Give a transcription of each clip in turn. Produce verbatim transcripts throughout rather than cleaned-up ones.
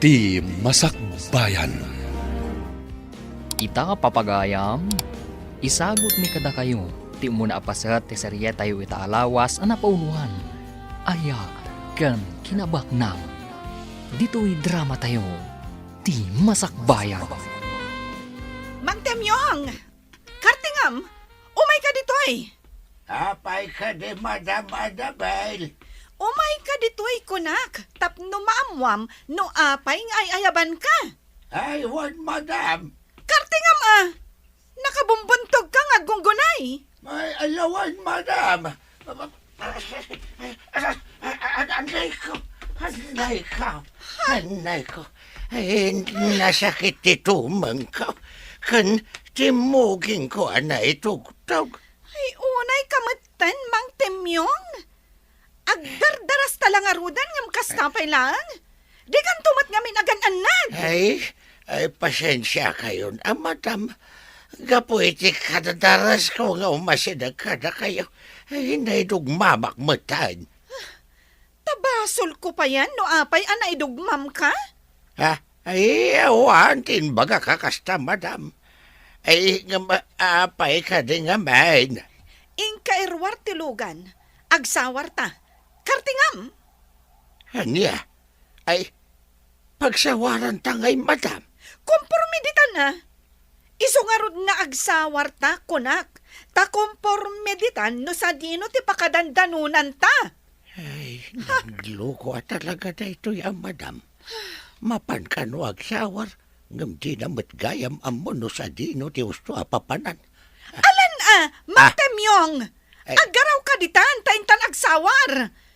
Ti Masakbayan. Ita, papagayam, isagutmi kadakayo ti umuna a paset ti serietayo ita a lawas a napauloan, Aya ken Kinabaknang. Ditoy dramatayo, Ti Masakbayan. Mang Temyong! Kartingam, umayka ditoy. Apay kadi, Madam Annabel? Umayka ditoy, kunak, tapno maammuam no apay nga ay-ayabanka. Ay, wen, Madam. Kartingam a! Nakabumbuntogka nga aggunggunay. Ay, ala wen, Madam. Annayko, annayko, annayko. Ay, nasakit ti tumengko ken timmugingko a naitugtog. Ay, unayka metten, Mang Temyong. Agdardarasta la ngaruden ngem kasta pay laeng. Dikanto met ngamin agan-annad. Ay, ay, pasensiakayon a, Madam. Gapu iti kadadarasko nga umasideg kadakayo, ay, naidugmamak metten. Ta basolko payen no apay a naidugmamka? Ha? Ay, awan ti imbagak a kasta, Madam. Ay, ngem, apay kadi ngamin? Inka iruar ti lugan, agsawarta. Kartingam! Ania? Ay, pagsawaranta ngay, Madam? Komporme ditan a. Isu ngarud nga agsawarta, kunak, ta komporme ditan no sadino ti pakadandanonanta. Ay, nagloko a talaga daytoy a Madam. Mapan kano agsawar, ngem dina met gayam ammo no sadino ti usto a papanan. Alan a, Mang Ah. Temyong! Ay. Aggarawka ditan, ta intan agsawar!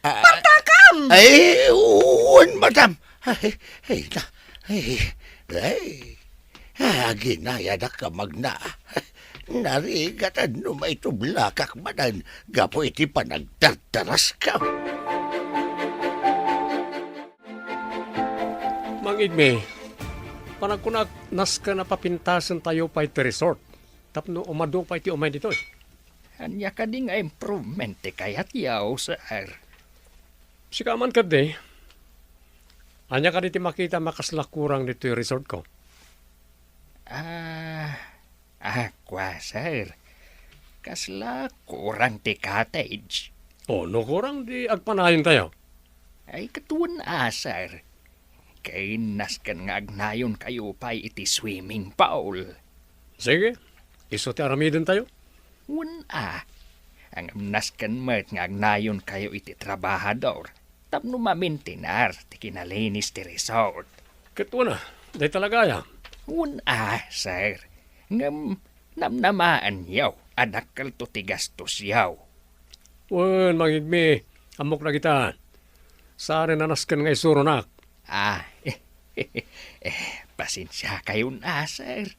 Ah. Partakam! Ay, wen, Madam. Ay, ay, na, ay, ay. Aginayadak a magna. Narigat no maitublakak manen gapu iti panagdardaraskan. Mang Igme, panagkunak, nasken a papintasentayo pay ti resort tapno umadu pay ti umay ditoy. Ania kadi nga improvement ti kayatyo, sir? Sika man kadi, ania kadi ti makitam a kasla kurang ditoy resortko? Ah, ah, kua, sir. Kasla kurang ti cottage. O, no kurang, di agpanayontayo. Ay, ket wen a, sir. Ken nasken nga agnayonkayo pay iti swimming pool. Sige, isu ti aramidentayo. Wen a, ngem nasken met nga agnayonkayo iti trabahador tapno mamintinar ti kinalinis ti resort. Ket wen a, dayta la gayam. Wen a, sir. Ngem namnamaenyo a dakkelto ti gastosyo. Wen, Mang Igme, ammok dagita. Saan a nasken nga isuronak. Ah, eh, pasensiakayon a, sir.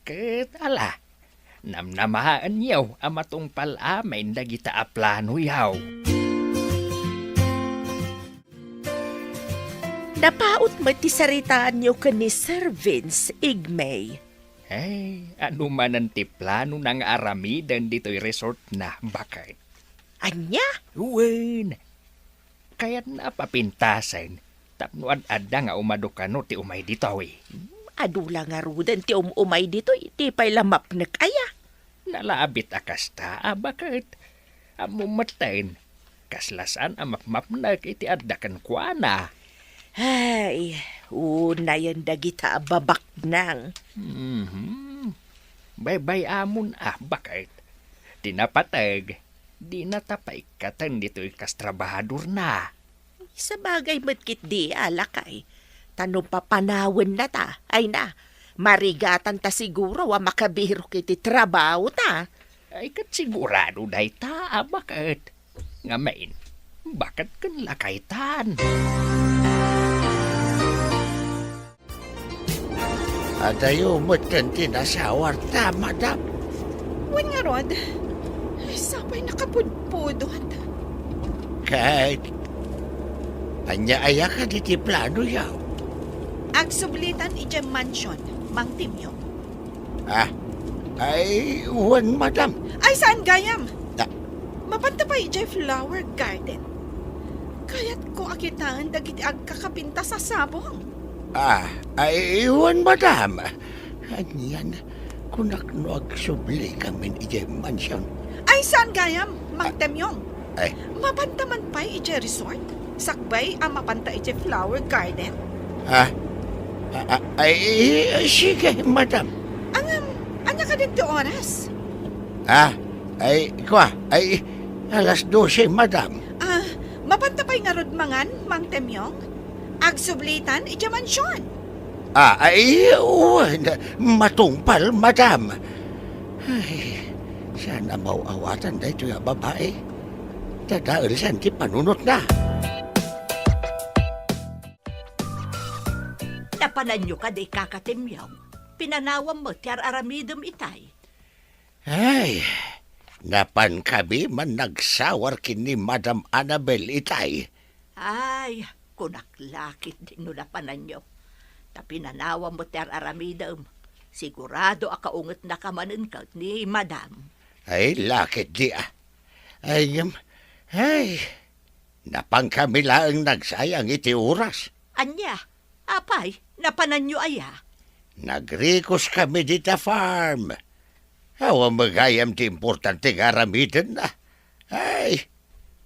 Ket ala, namnamaenyo a matungpal amin dagita a planoyo. Napaut met ti saritaanyo ken ni Sir Vince, Igme. Ay, adu manen ti planona nga aramiden ditoy resortna, baket. Ania? Wen, kayatna a papintasen tapno ad-adda nga umadu kano ti umay ditoy. Adu la ngaruden ti um-umay ditoy, ti pay la mapnek aya. Nalabit a kasta a baket. Ammom metten, kasla saan a mapmapnek iti adda kenkuana. Ay, unayen dagita a babaknang. Mhm. Baybay-amon a baket. Ti napateg, dinata paikkaten ditoy kas trabahadorna. Sabagay met ketdi a, lakay, ta no papanawennata, ay na, marigatanta siguro a makabirok iti trabahota. Ay, ket sigurado dayta a baket. Ngamin, baket ken lakaytan. Adayo metten ti nasawarta, madam. Wen ngarud, sapay nakapudpudot. Ket ania aya kadi ti planoyo? Agsublitan idiay mansion, Mang Timio. Ah, ay, wen, madam. Ay, saan gayam? Ah. Mapanta pay idiay flower garden. Kayatko a kitaen dagiti agkakapintas a sabong. Ah, ay, wen, madam. Anian, kunak no agsubli kamin idiay mansion. Ay, saan gayam, Mang Temyong? Ay. Mapanta man pay idiay resort? Sakbay a mapanta idiay flower garden? Ah, ah, ah, ay, ay, sige, madam. Ngem, ania kadin ti oras? Ah, ay, kua, ay, alas dose, madam. Ah, mapanta pay ngarud mangan, Mang Temyong? Agsublitan idiay mansion. Ah, ay, wen, matungpal, madam. Ay, saan a maaw-awatan daytoy a babai? Tadaelsan ti panunotna. Napananyo kadi, Kaka Temyong? Pinanawam met ti ar-aramidem itay. Ay, napankami man nagsawar ken ni Madam Annabel itay. Ay, kunak la ketdi no napananyo. Ta pinanawam met ti ar-aramidem. Sigurado a kaungetnaka manen ket ni Madam. Ay, la ketdi, ah. Ay, ngem, ay, napankami laeng nagsayang iti oras. Ania? Apay, napananyo aya? Nagrikuskami dita farm. Awan met gayam ti importante nga aramidenna. Ay,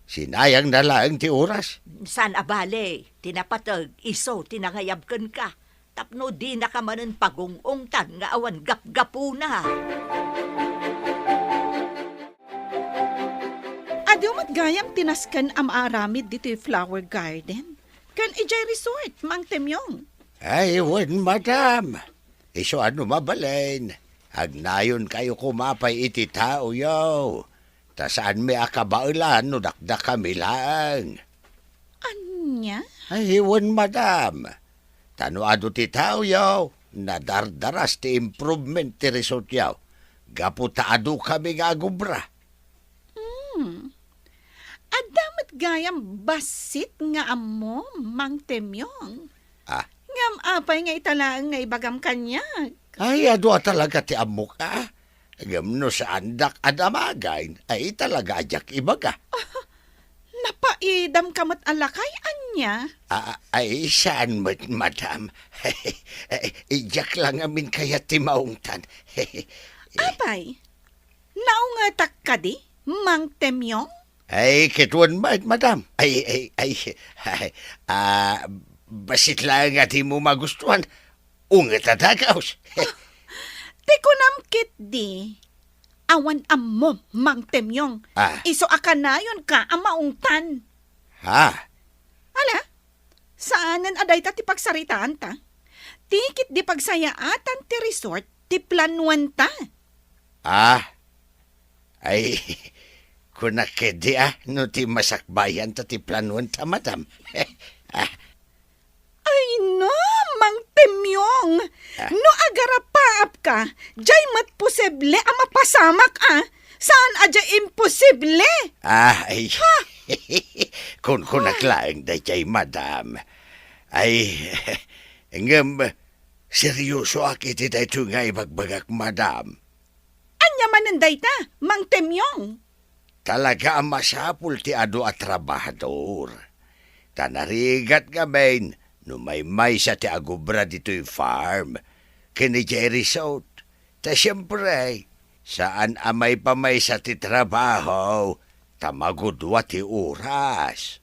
sinayangna laeng ti oras. Saan a bale, ti napateg, isu ti nangayab kenka. Tapno dinaka manen pagung-ungtan nga awan gapgapuna. Adu met gayam ti nasken a maaramid ditoy flower garden ken idiay resort, Mang Temyong. Ay, wen, madam. Isu a no mabalin, agnayonkayo koma pay iti taoyo. Ta saanmi a kabaelan no dakdakami laeng. Ania? Ay, wen, madam. Ta no adu ti taoyo, nadardaras ti improvement ti resortyo. Gapu ta adukami nga agubra. Hmm. Adda met gayam bassit nga ammom, Mang Temyong. Ah. Ngem apay nga ita laeng nga ibagam kaniak? Ay, adu a talaga ti ammok, ah. Ngem no saandak a damagen, ay talaga a diak ibaga. Napaidamka met a lakay, ania? Ah, ay, saan met, madam. Ay, diak la ngamin kayat ti maungtan. Apay, naungetak kadi, Mang Temyong? Ay, ket wen met, madam. Ay, ay, ay, ay, ah, bassit laeng a dimo magustuhan. Unget a dagaus. Ti kunam ketdi, awan ammom, Mang Temyong. Ah. Isu a kanayonka a maungtan. Ha? Ala, saanen a dayta ti pagsaritaanta. Ti ketdi pagsayaatan ti resort ti planuanta. Ah, ay, kunak ketdi a no ti masakbayanta ti planuanta, madam. Ah. Ay no, Mang Temyong! Ah. No agarapaapka, diay met posible a mapasamak a. Saan a diay imposible? Ah, ay. Ha? Kunkunak laeng daydiay, madam. Ay, ngem, seryosoak iti daytoy nga ibagbagak, madam. Ania manen dayta, Mang Temyong? Talaga a masapul ti adu a trabahador. Ta narigat ngamin no maymaysa ti agubra ditoy farm ken idiay resort. Ta siempre, saan a maipamaysa ti trabaho ta magudua ti oras.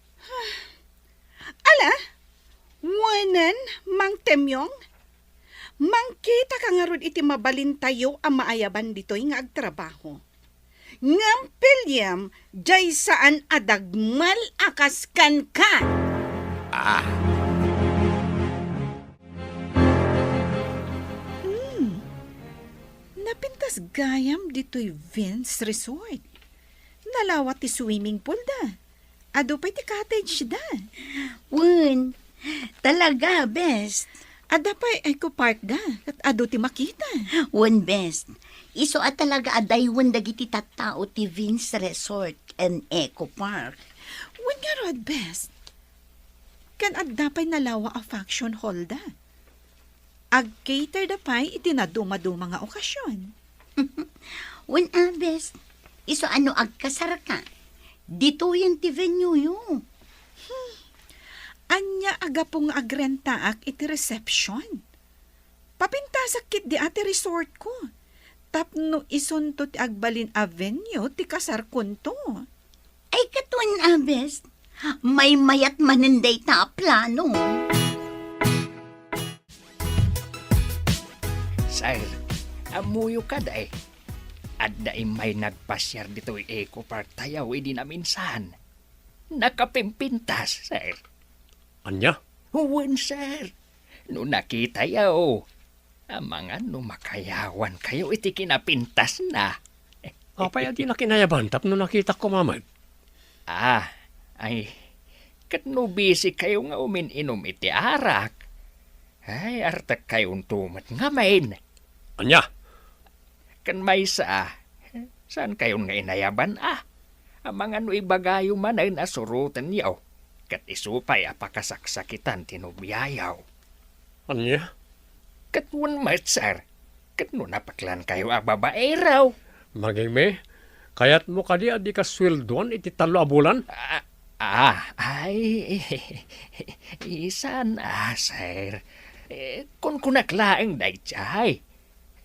Ala, wenen, Mang Temyong, mangkitaka ngarud iti mabalintayo a maayaban ditoy nga agtrabaho. Ngem piliem, diay saan a dagmel a kas kenka. Ah. Hmm. Napintas gayam ditoy Vince Resort. Nalawa ti swimming pool da. Adu pay ti cottage da. Wen, talaga, best. Adda pay Eco Park da, ket adu ti makita. Wen, best. Isu a talaga a daywen dagiti tattao ti Vince Resort and Eco Park. Wen ngarud, best. Ken adda pay nalawa a function hall da. Ag-cater da pay iti nadumaduma nga okasion. Wen a, best, isu a no agkasarka, ditoyen ti venue-yo. Hmm. Ania a gapu nga agrentaak iti reception? Papintasak ketdi a ti resortko. Tapno isunto ti agbalin a venue ti kasarkonto. Ay, ket wen a, bes, maymayat manen dayta a plano. Sir, ammoyo kadi, adda immay nagpasiar ditoy Eco Park tayo idi naminsan. Nakapimpintas, sir. Ania? Wen, sir. No nakitayo, amangan no makayawankayo iti kinapintasna. Apay a di nakinayaban tapno nakitak koma met? Ah, ay, ket no busy kayo nga umin-inum iti arak, ay, artekkayonto met ngamin. Ania? Ken maysa, saankayon nga inayaban a. Amangan no ibagayo manen a surotenyo, ket isu pay a pakasaksakitan ti nobiayo. Ania? Ket wen met, sir, ket no napeklankayo a babaero. Mangigme, kayatmo kadi a dika sueldoan iti tallo a bulan? Ah, ah, ay, saan a, sir. Eh, kunkunak laeng daydiay.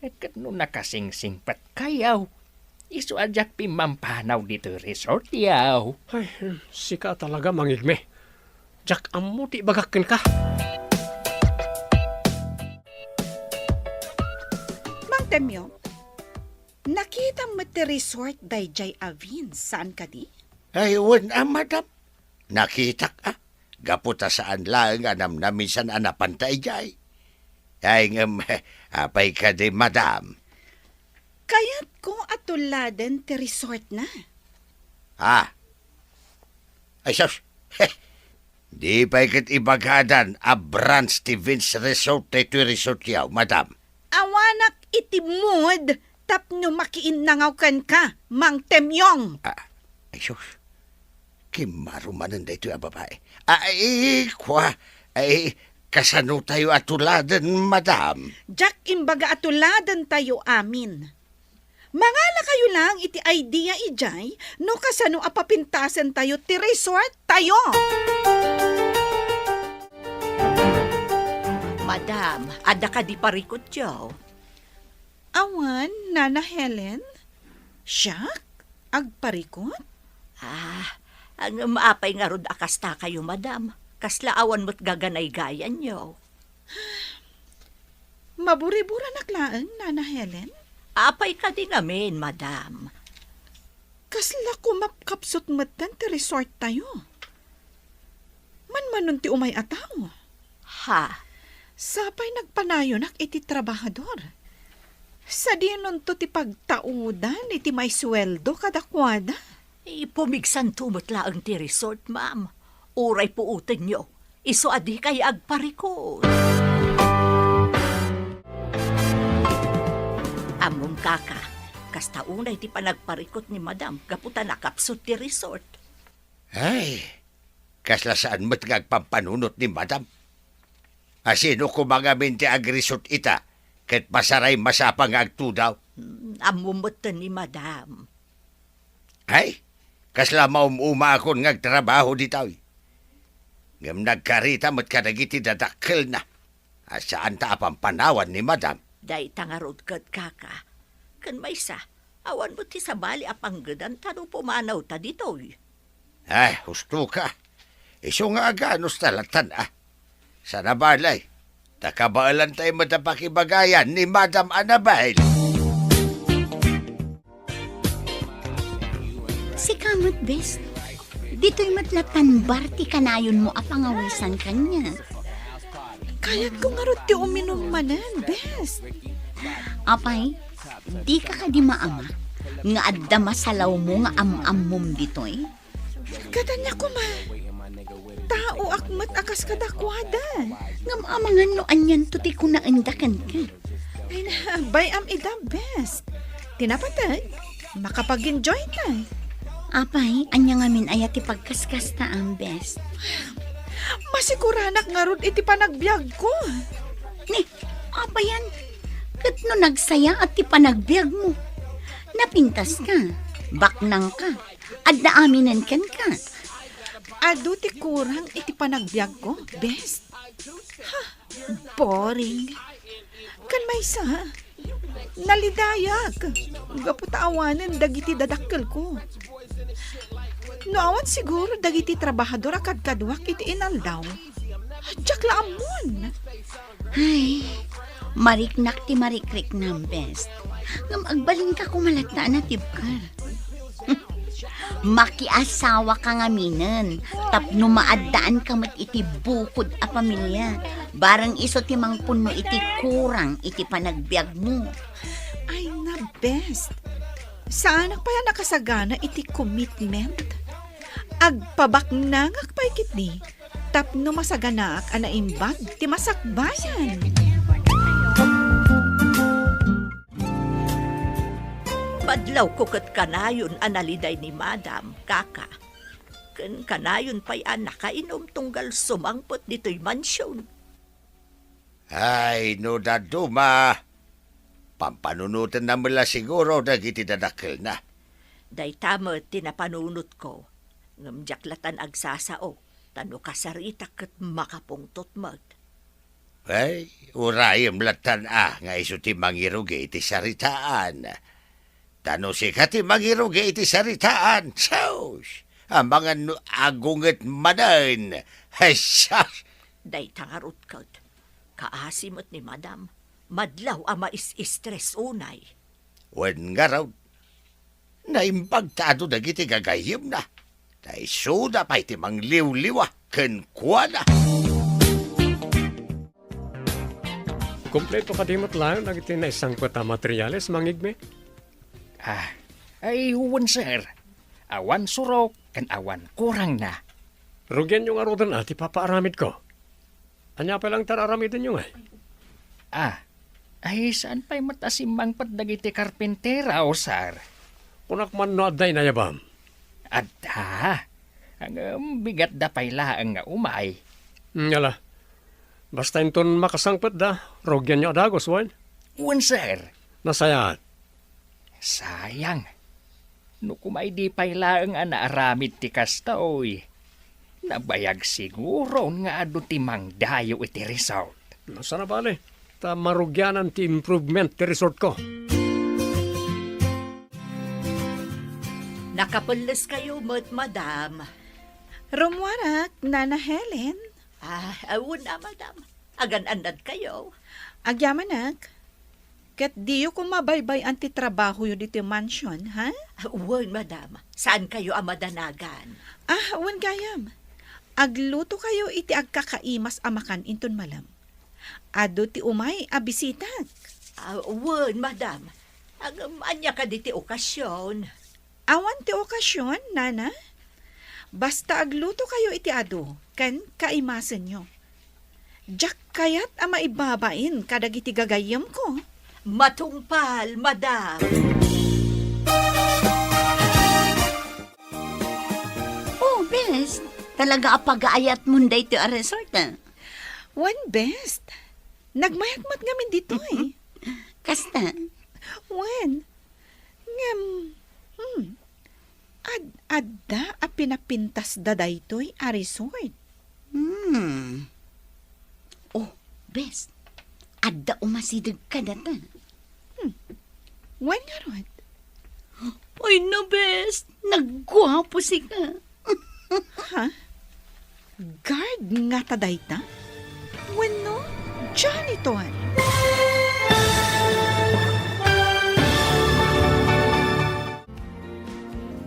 Ket no nakasingsingpetkayo, isu a diak pimmampanaw ditoy resortyo. Ay, sika talaga, mangigme. Diak ammo ti ibagak kenka. Mang Temyo, nakitam met ti resort daydiay a Vince, saan kadi? Ay, wen a, madam. Nakitak a. Gapu ta saan laeng a namnaminsan a napanta idiay. Ay, ngem, apay kadi, madam? Kayatko a tuladen ti resortna. Ah. Ay, sus. Di pay ket ibagadan a branch ti Vince Resort daytoy resortyo, madam. Awanak iti mood tapno makiinnangaw kenka, Mang Temyong. Ah, ay, sus. Kimmaro manen daytoy a babae. Ay, kua, ay, kasano tayo a tuladen, madam? Diak imbaga a tuladen tayo amin. Mangala kayo lang iti idea idiay no kasano a papintasen tayo ti resort tayo. Madam, adda kadi parikutyo? Awan, Nana Helen. Siak? Agparikut? Ah, ngem apay ngarud a kasta kayo, madam? Kasla awan met gaganaygayanyo? Maburiburanak laeng, Nana Helen. Apay kadi ngamin, madam? Kasla kumapkapsut metten ti resort tayo. Manmanon ti umay a tao. Ha? Sapay nagpanayonak iti trabahador. Sadinonto ti pagtaudan iti maisueldo kadakuada? Ipumigsanto met laeng ti resort, ma'am. Uray puotenyo, isu a dikay agparikut. Ammom, kaka, kasta unay ti panagparikut ni madam gapu ta nakapsut ti resort. Ay, kasla saan met nga agpampanunot ni madam. Asino koma ngamin ti agrisot ita ket masaray masapa nga agtudaw? Hmm, ammo metten ni madam. Ay, kasla maum-umaakon nga agtrabaho ditoy. Ngem nagkarita met kadagiti dadakkelna a saanta a pampanawan ni madam. Dayta ngarud ket, kaka. Ken maysa, awan met ti sabali a panggedanta no pumanawta ditoy. Ay, husto ka. Isu nga aganos ta lattan, a. Sana balay, ta kabaelantay met a pakibagayan ni Madam Annabel. Sika met, bes. Ditoy met lattan bar ti kanayonmo a pangawisan kaniak. Kayatko ngarud ti uminum manen, bes. Apay, dika kadi maama nga adda masalawmo nga am-ammom ditoy? Ket ania koma? Taoak met a kas kadakuada. Ngem amangan no anianto ti kunaenda kenka. Ay, na, bay-am ida, bes. Ti napateg, makapag-enjoy ta. Apay, ania ngamin aya ti pagkaskasta, am, bes? Masiguranak ngarud iti panagbiagko. Ni, apayan, ket no nagsayaat ti panagbiagmo, napintaska, baknangka, adda aminen kenka. Adu ti kurang iti panagbiagko, best. Ha, boring. Kan maysa, nalidayak. Gapu ta awanen dagiti dadakkelko. No awan siguro dagiti trabahador a kadkaduak iti inaldaw, diak la ammon. Ay, mariknak ti marikriknam, best. Ngem agbalinka koma latta a natibker. Makiasawaka ngaminen, tapno maaddaanka met iti bukod a pamilia. Bareng isu ti mangpunno iti kurang iti panagbiagmo. Ay na, best. Saanak pay a nakasagana iti commitment. Agpabaknangak pay ketdi tapno masaganaak a naimbag ti masakbayan. Madlawko ket kanayon a naliday ni Madam, kaka. Ken kanayon pay a nakainum tunggal sumangpet ditoy mansion. Ay, no dadduma, pampanunotenna met la siguro dagiti dadakkelna. Dayta met ti napanunotko, ngem diak latan agsasao, ta no kasaritak ket makapungtot met. Ay, urayem latan a nga isu ti mangirugi iti saritaan. Ta no sika ti mangirugi iti saritaan, sus! Amangan no agunget manen. Ay, sus! Dayta ngarud ket, kaasi met ni Madam, madlaw a mais-stress unay. Wen ngarud, naimbag ta adu dagiti gagayyemna. Ta isuda pay ti mangliwliwa kenkuana. Kompleto kadi met laeng dagiti naisangpet a materiales, Mang Igme? Ah, ay, wen, sir. Awan surok ken awan kurangna. Rugianyo ngaruden a ti papaaramidko. Ania pay laeng ti ar-aramidenyo ngay? Ah, ay, saan pay met a simmangpet dagiti karpintero, sir? Kunak man no adda inayabam. Adda. Ngem bigatda pay laeng nga umay. Hmm, ala. Basta inton makasangpetda, rugianyo a dagus, wen? Wen, sir. Nasayaat. Sayang. No koma idi pay laeng a naaramid ti kastoy, nabayag siguron nga adu ti mangdayo iti resort. No, saan a bale, ta marugianan ti improvement ti resortko. Nakapelleskayo met, madam. Rummuarak, Nana Helen. Ah, wen a, madam. Agan-annadkayo? Agyamanak. Ket diyo koma baybay-an ti trabahoyo ditoy mansion, ha? Wen, madam. Saankayo a madanagan. Ah, wen gayam. Aglutokayo iti agkakaimas a makan inton malem. Adu ti umay a bisitak. Ah, wen, madam. Ngem ania kadi ti okasion? Awan ti okasion, Nana. Basta aglutokayo iti adu ken kaimasenyo. Diak kayat a maibabain kadagiti gagayyemko. Matungpal, madam. Oh, bes, talaga a pagaayatmon daytoy a resort, ah. Wen, bes. Nagmayat met ngamin ditoy. Kasta? Wen. Ngem, hmm, ad-adda a pinapintasda daytoy a resort. Hmm. Oh, bes, adda umasideg kadata. Hmm. Wen ngarud? Ay na, bes, nagguapo sika. Ha? Guard ngata dayta? Wenno janitor?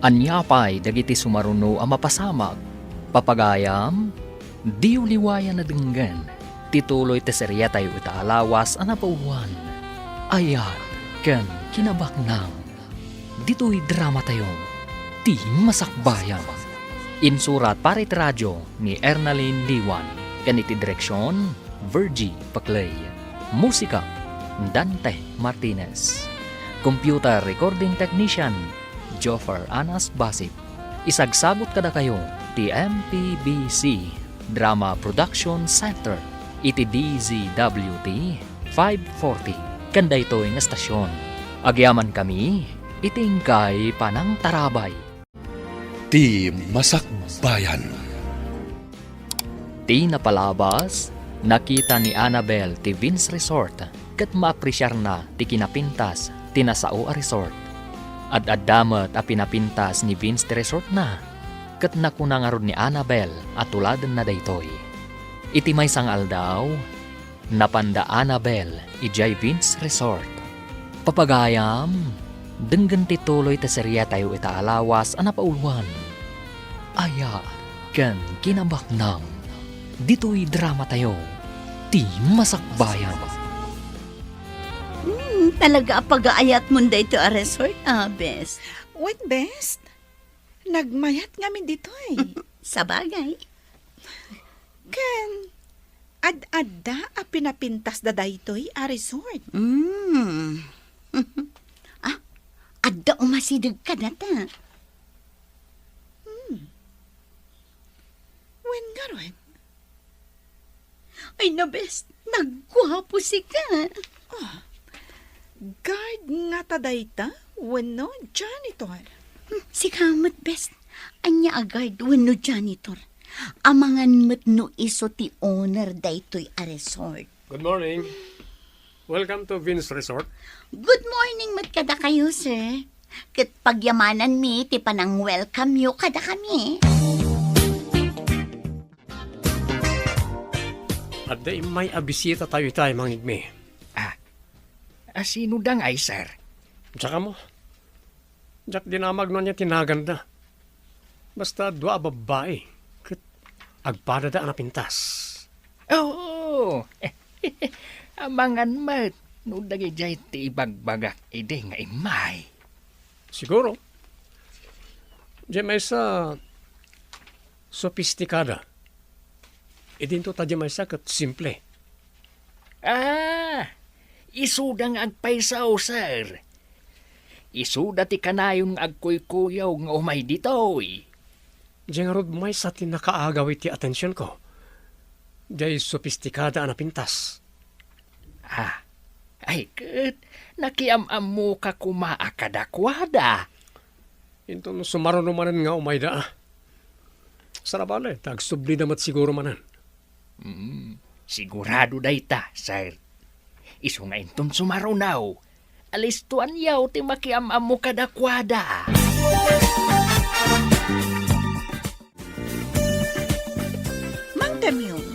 Ania pay dagiti sumaruno a mapasamak? Papagayam, diyo liwayan a denggen ti tuloy ti seriatayo ita a lawas a napauluan, Ayat ken Kinabaknang. Ditoy dramatayo, Ti Masakbayan. Insurat para iti radio ni Ernalyn Liwan, ken iti direksion, Virgie Paclay. Musika, Dante Martinez. Computer recording technician, Joffer Anas Basip. Isagsabot kadakayo ti M P B C Drama Production Center iti D Z W T five forty ken daytoy nga estasion. Agyamankami iti inkay panangtarabay. Ti Masakbayan. Ti napalabas, nakita ni Annabel ti Vince Resort ket maapresiarna ti kinapintas ti nasao a resort. Ad-adda met a pinapintas ni Vince ti resortna, ket nakuna ngarud ni Annabel a tuladenna daytoy. Iti maysa nga aldaw, napanda Annabel idiay Vince Resort. Papagayam, denggen ti tuloy ti seriatayo ita a lawas a napauluan, Aya ken Kinabaknang. Ditoy dramatayo, ti masakbayan. Hmm, talaga a pagaayatmon daytoy a resort, ah, bes. Wen, bes. Nagmayat ngamin ditoy. Sabagay. Ken, ad-adda a pinapintasda daytoy a resort. Mm. Ah, adda umasideg kadata. Hmm. Wen ngarud? Ay, nabes, nagguapo sika. Ah, guard ngata dayta wenno janitor? Hmm, sika met, bes. Ania a guard wenno janitor? Amangan met no isu ti owner daytoy a resort. Good morning. Welcome to Vince Resort. Good morning met kadakayo, sir. Ket pagyamananmi ti panang-welcome yo kadakami. Adda immay a bisitatayo itay, Mangigmi. Ah, a, sino da ngay, sir? Diak ammo. Diak dinamag no ania ti naganda. Basta dua a babbai, ket agpadada a napintas. Oo. Amangan met no dagidiay ti ibagbagak idi nga immay. Siguro. Diay maysa, sopistikada. Idinto ta diay maysa ket simple. Ah, isuda nga agpayso, sir. Isuda ti kanayon nga agkuykuyaw nga umay ditoy. Diay ngarud maysa ti nakaagaw iti atensionko. Diay sopistikada a napintas. Ah, ay ket, nakiam-ammoka koma a kadakuada. Inton sumaruno manen nga umayda, a. Sarabali, ta agsublida met siguro manen. Mm, sigurado dayta, sir. Isu nga inton sumaruno, alistoanyo ti makiam-ammo kadakuada. Mang Temyong,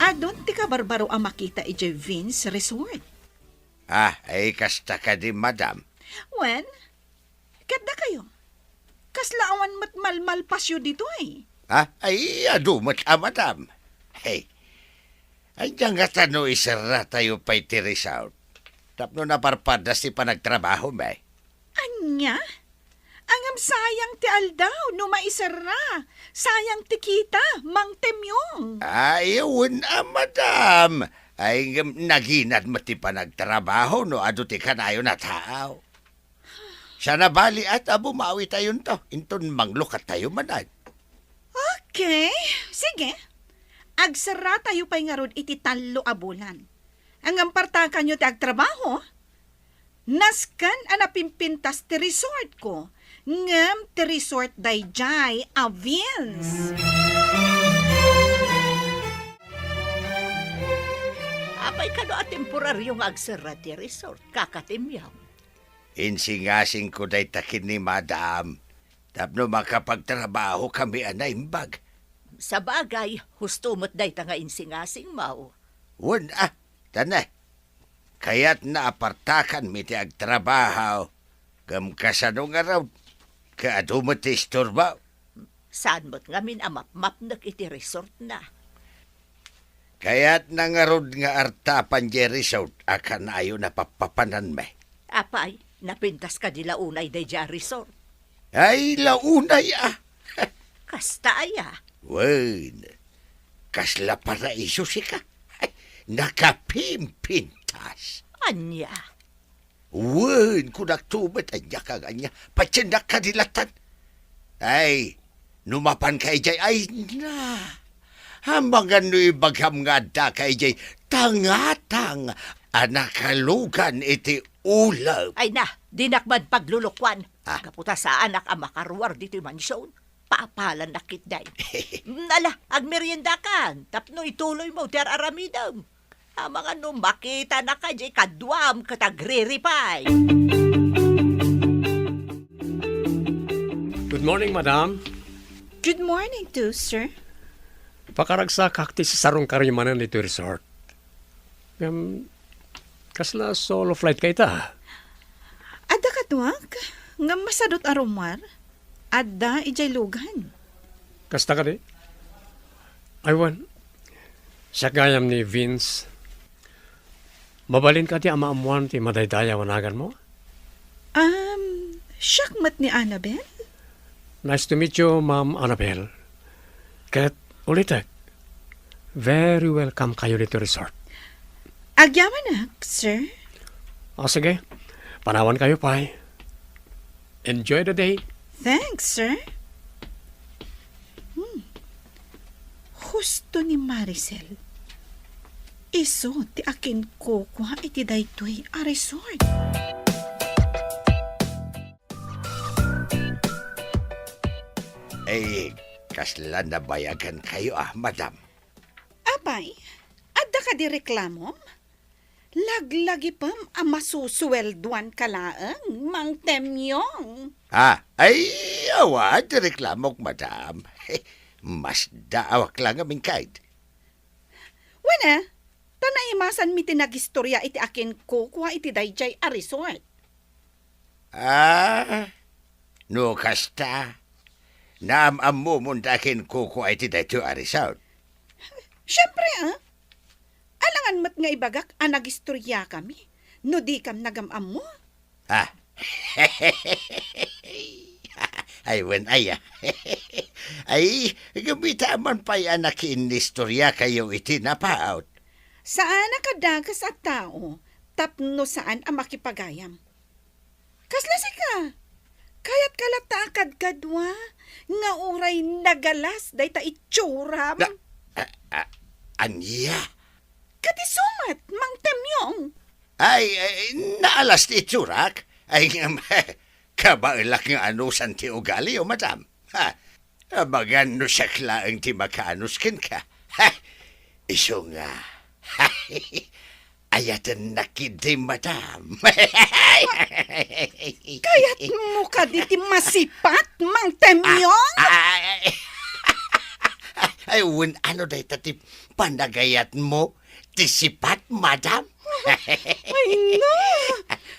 adun ti kabarbaro a makita idiay Vince Resort? Ah, ay kasta kadi, madam. Wen, ket dakayo? Kasla awan met malmalpasyo ditoy? Ha? Ay, adu met a, madam. Hey, ania ngata no iserratayo pay ti resort? Tapno naparpadas ti panagtrabahomi. Ania? Ngem sayang ti aldaw no maiserra. Sayang ti kita, Mang Temyong. Ay, wen a, madam. Ay, ngem naginad met ti panagtrabaho no adu ti kanayon a tao. Saan a bali a ta bumawitayonto, inton manglukattayo manen. Okay, sige. Agserratayo pay ngarud iti tallo a bulan. Ngem partakanyo ti agtrabaho. Nasken a napimpintas ti resortko, ngem ti resort daydiay a Vince. Apay kano a temporario nga agserra ti resort, Kaka Temyong? Insingasingko dayta ken ni Madam tapno makapagtrabahokami a naimbag. Sabagay, husto met dayta nga insingasingmo. Wen a, ta ne, kayatna a partakanmi ti agtrabaho, ngem kasano ngarud, ket adu met ti istorbo? Saan met ngamin a mapmapnek iti resortna? Kayatna ngarud nga artapan diay resort a kanayon a pappapananmi. Apay, napintas kadi la unay daydiay a resort? Ay, la unay a. Kasta aya? Wen, kasla paraiso sika. Nakapimpintas. Ania? Wen, kunakto met, ania ka nga ania? Patiennak kadi latan. Ay, no mapanka idiay, ay na. Amangan no ibagam nga addaka idiay tangatang a nakalugan iti ulep. Ay na, dinak man paglulukuan. Ah. Gapu ta saanak a makaruar ditoy mansion. Papalan na ketdi. Ala, agmeriendakan, tapno ituloymo ti ar-aramidem. Amangan no makitanaka diay kaduam ket agreripay. Good morning, madam. Good morning too, sir. Pakaragsakak ti sisarong karimanen ditoy resort. Ngem, kasla solo flight ka ita? Adda kaduak, ngem masadut a rummuar. Adda idiay lugan. Kasta kadi? Aywan. Siak gayam ni Vince. Mabalin kadi a maammuan ti madaydayaw a naganmo? Um, siak met ni Annabel? Nice to meet you, Ma'am Annabel. Ket ulitek, very welcome kayo ditoy resort. Agyamanak, sir. O, sige. Panawan kayo pay. Enjoy the day. Thanks, sir. Hmm. Husto ni Maricel. Isu ti akinkukua iti daytoy a resort. Ay, kasla nabayagan kayo, ah, madam. Apay, adda kadi reklamom? Laglagipem a masusueldoan ka laeng, Mang Temyong. Ah, ay, awan ti reklamok, madam. Masdaawak la ngamin, kayat. Wen, eh, ta naimasanmi ti nagistorya iti akinkukua iti daydiay a resort. Ah, no kasta, naam-ammomon ta akinkukua iti daytoy a resort. Siempre, ah. Alangan met nga ibagak a nagistoryakami no dikam nagam-ammo. Ah. Ay, wen, ay, ah. Ay, kumita man pay a nakiinnistorya kayo iti napaut. Saan a kadakas a tao tapno saan a makipagayam. Kasla sika, kayatka latta a kadkadua nga uray nagalas dayta itsuram? Na, a, a, ania? Kadi sumat, Mang Temyong. Ay, ay, naalas ti itsurak. Ay, ngem, kabaelak nga anusan ti ugalio, madam. Ha, amangan no siak laeng ti makaanus kenka. Ha, isu nga. Ayatennak idi, madam. Kayatmo kadi ti masipat, Mang Temyong? Ah, ah, ay, ay, wen, ano dayta ti panagayatmo? Ti sipat, madam? Ay, no.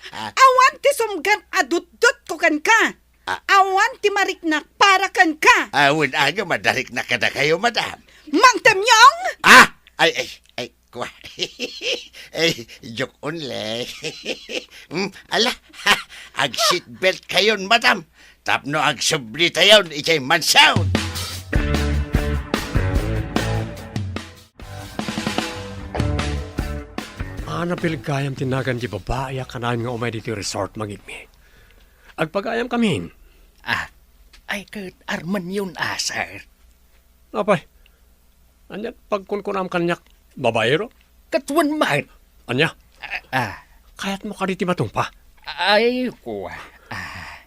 Ah. Awan ti sumgad a dutdotko kenka. Ah. Awan ti mariknak para kenka. Ah, wen, aga madariknak kadakayo, madam. Mang Temyong! Ah! Ay, ay, ay, kwa. Ay, joke only. Hmm, ala, ag-seatbelt kayon, madam. Tapno agsubli tayon idiay mansion. Annabel gayam ti nagan ti babai a kanayon nga umay ditoy resort, Mang Igmi. Agpagayam kamin. Ah, ay ket armenyon a, sir. Apay, ania pagkunkunam kaniak, babaero? Ket wen man. Ania? Ah, ah. Kayatmo kadi ti matungpa? Ay, kua. Ah.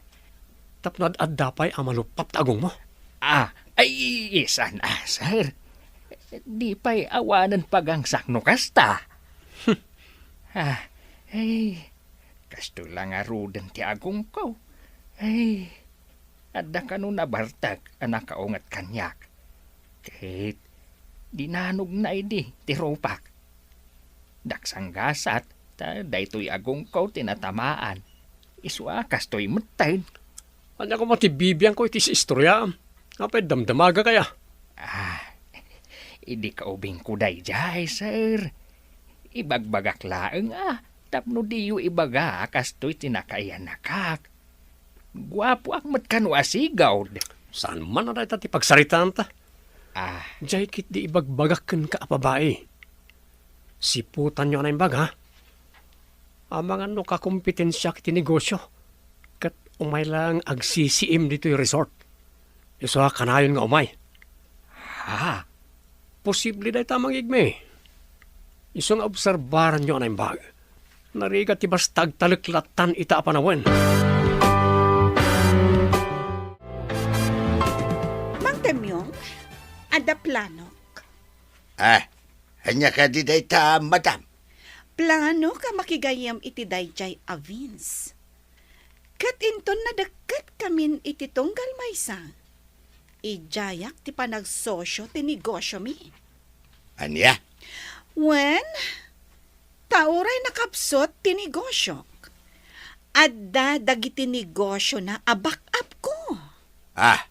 Tapno ad-adda pay a maluppap ta agongmo? Ah, ay, saan a, sir. Di pay awanen pagangsak no kasta. Hmm. Ah, ay, kastoy la ngaruden ti agongko. Ay, adda kano nabartek a nakaunget kaniak. Ket dinanogna idi ti rupak. Daksanggasat ta daytoy agongko ti natamaan. Isu a kastoy metten. Ania koma ti bibiangko iti istoryaam? Apay damdamagak aya? Ah, idi kaubingko daydiay, sir. Ibagbagak laeng a tapno diyo ibaga a kastoy ti nakayanakak. Guapoak met kano a sigud. Saan man a dayta ti pagsaritaanta? Ah. Diay ketdi ibagbagak kenka a babai. Siputanyo a naimbag, ha? Amangan no kakompetensiak iti negosyo, ket umay laeng agsisiim ditoy resort. Isu a kanayon nga umay. Ha? Posible dayta, Mang Igmi. Isu nga obserbaranyo a naimbag. Narigat ti basta agtalek lattan ita a panawen. Adda planok. Ah, ania kadi dayta, madam? Planok a makigayyem iti daydiay a Vince. Ket inton nadekketkami iti tunggal maysa, idiayak ti panagsosio ti negosiomi. Ania? Wen, ta uray nakapsut ti negosiok, adda dagiti negosiona a back-up ko. Ah,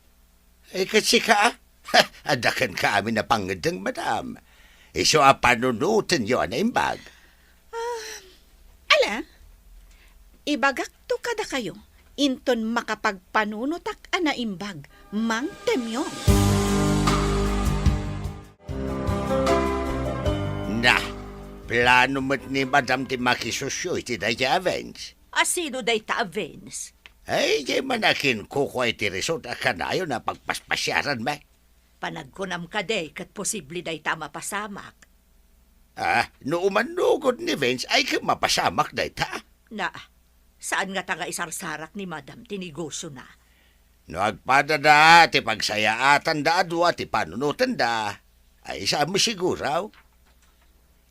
eh, ket sika, ah? Adda kenka amin a pangngeddeng, madam. Isu a panunotenyo a naimbag. Ah, ala, ibagakto kadakayo, inton makapagpanunotak a naimbag, Mang Temyo. Na, plano met ni madam ti makisosio iti dayta a Vince. A sino dayta a Vince? Ay, diay man a kinkukua iti resort a kanayon a pagpaspasiaranmi. Panagkunam kadi ket posible dayta a mapasamak. Ah, no umannugod ni Vince, ay ket mapasamak dayta. Na, saan ngata nga isarsarak ni madam ti negosiona? No agpadada ti pagsayaatanda a dua ti panunotenda, ay saan mo siguro?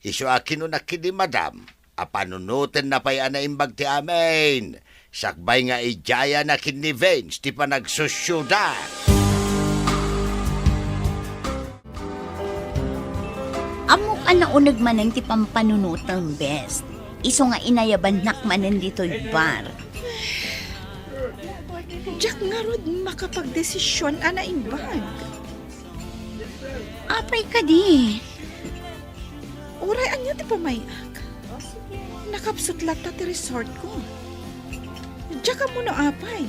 Isu a kinunak ken ni madam a panunotenna pay a naimbag ti amin, sakbay nga idiayana ken ni Vince ti panagsosioda. Ammok a nauneg manen ti pampanunotem, Bes. Isu nga inayabannak manen ditoy bar. Diak ngarud makapagdesision a naimbag. Apay kadi? Uray ania ti pamay-ak? Nakapsut latta ti resortko. Diak ammo no apay.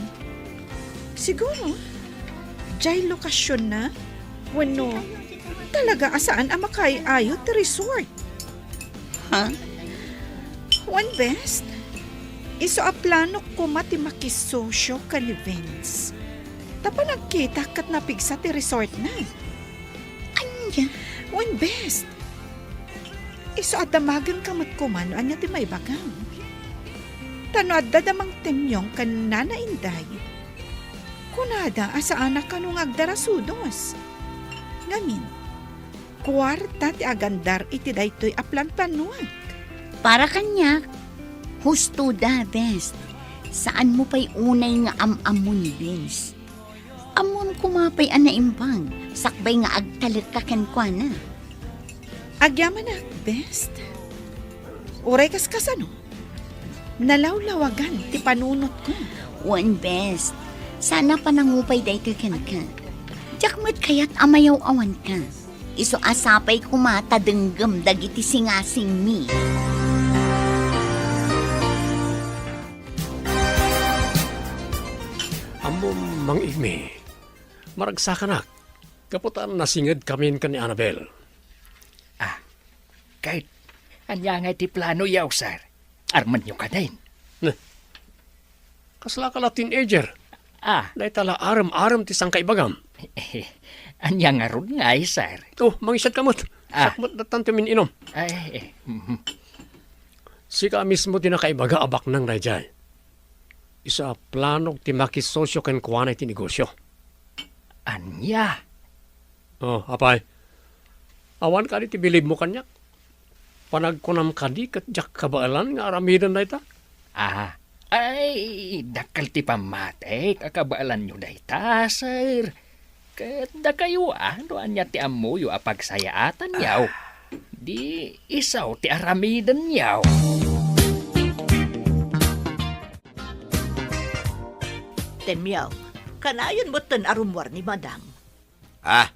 Siguro, diay lokasionna wenno talaga a saan a makaay-ayo ti resort. Ha? Wen, Bes, isu a planok koma ti makisosio ken ni Vince. Ta panagkitak ket napigsa ti resortna. Ania? Wen, Bes, isu a damagenka met koma no ania ti maibagam. Ta no adda da Mang Temyong ken Nana Inday, kunada a saan a kano nga agdarasudos. Ngamin, kuarta ti agandar iti daytoy a planplanoak. Para kaniak, husto da, Bes. Saanmo pay unay nga am-ammon ni Vince. Ammom koma pay a naimbag, sakbay nga agtalekka kenkuana. Agyamanak, Bes. Uray kaskasano, nalawlawagan ti panunotko. Wen, Bes. Saan a panangupay daytoy kenka. Diak met kayat a mayaw-awanka. Isu a sapay koma ta denggem dagiti singasingmi. Ammom, Mang Igmi, maragsakanak, gapu ta nasingedkamin ken ni Annabel. Ah, ket ania ngay ti planoyo, sir? Armenyo kadin? Neh, kaslaka la teenager. Ah. Dayta la arem-arem ti sangkaibagam. Ania ngarud ngay, sir? Oh, mangisatka met. Ah. Siak met dattan ti umin-inom. Ay, eh, mhm. Sika mismo ti nakaibaga a baknang daydiay. Isu a planog ti makisosio kenkuana iti negosio. Ania? Oh, apay. Awan kadi ti bilibmo kaniak? Panagkunam kadi ket diak kabaelan nga aramiden dayta? Ah, ay, dakkel ti pammatik a kabaelanyo dayta, sir. Ket dakayo, ah, no ania ti ammoyo a pagsayaatanyo, ah, di isu ti aramidenyo. Temyo, kanayon metten a rummuar ni Madam. Ah,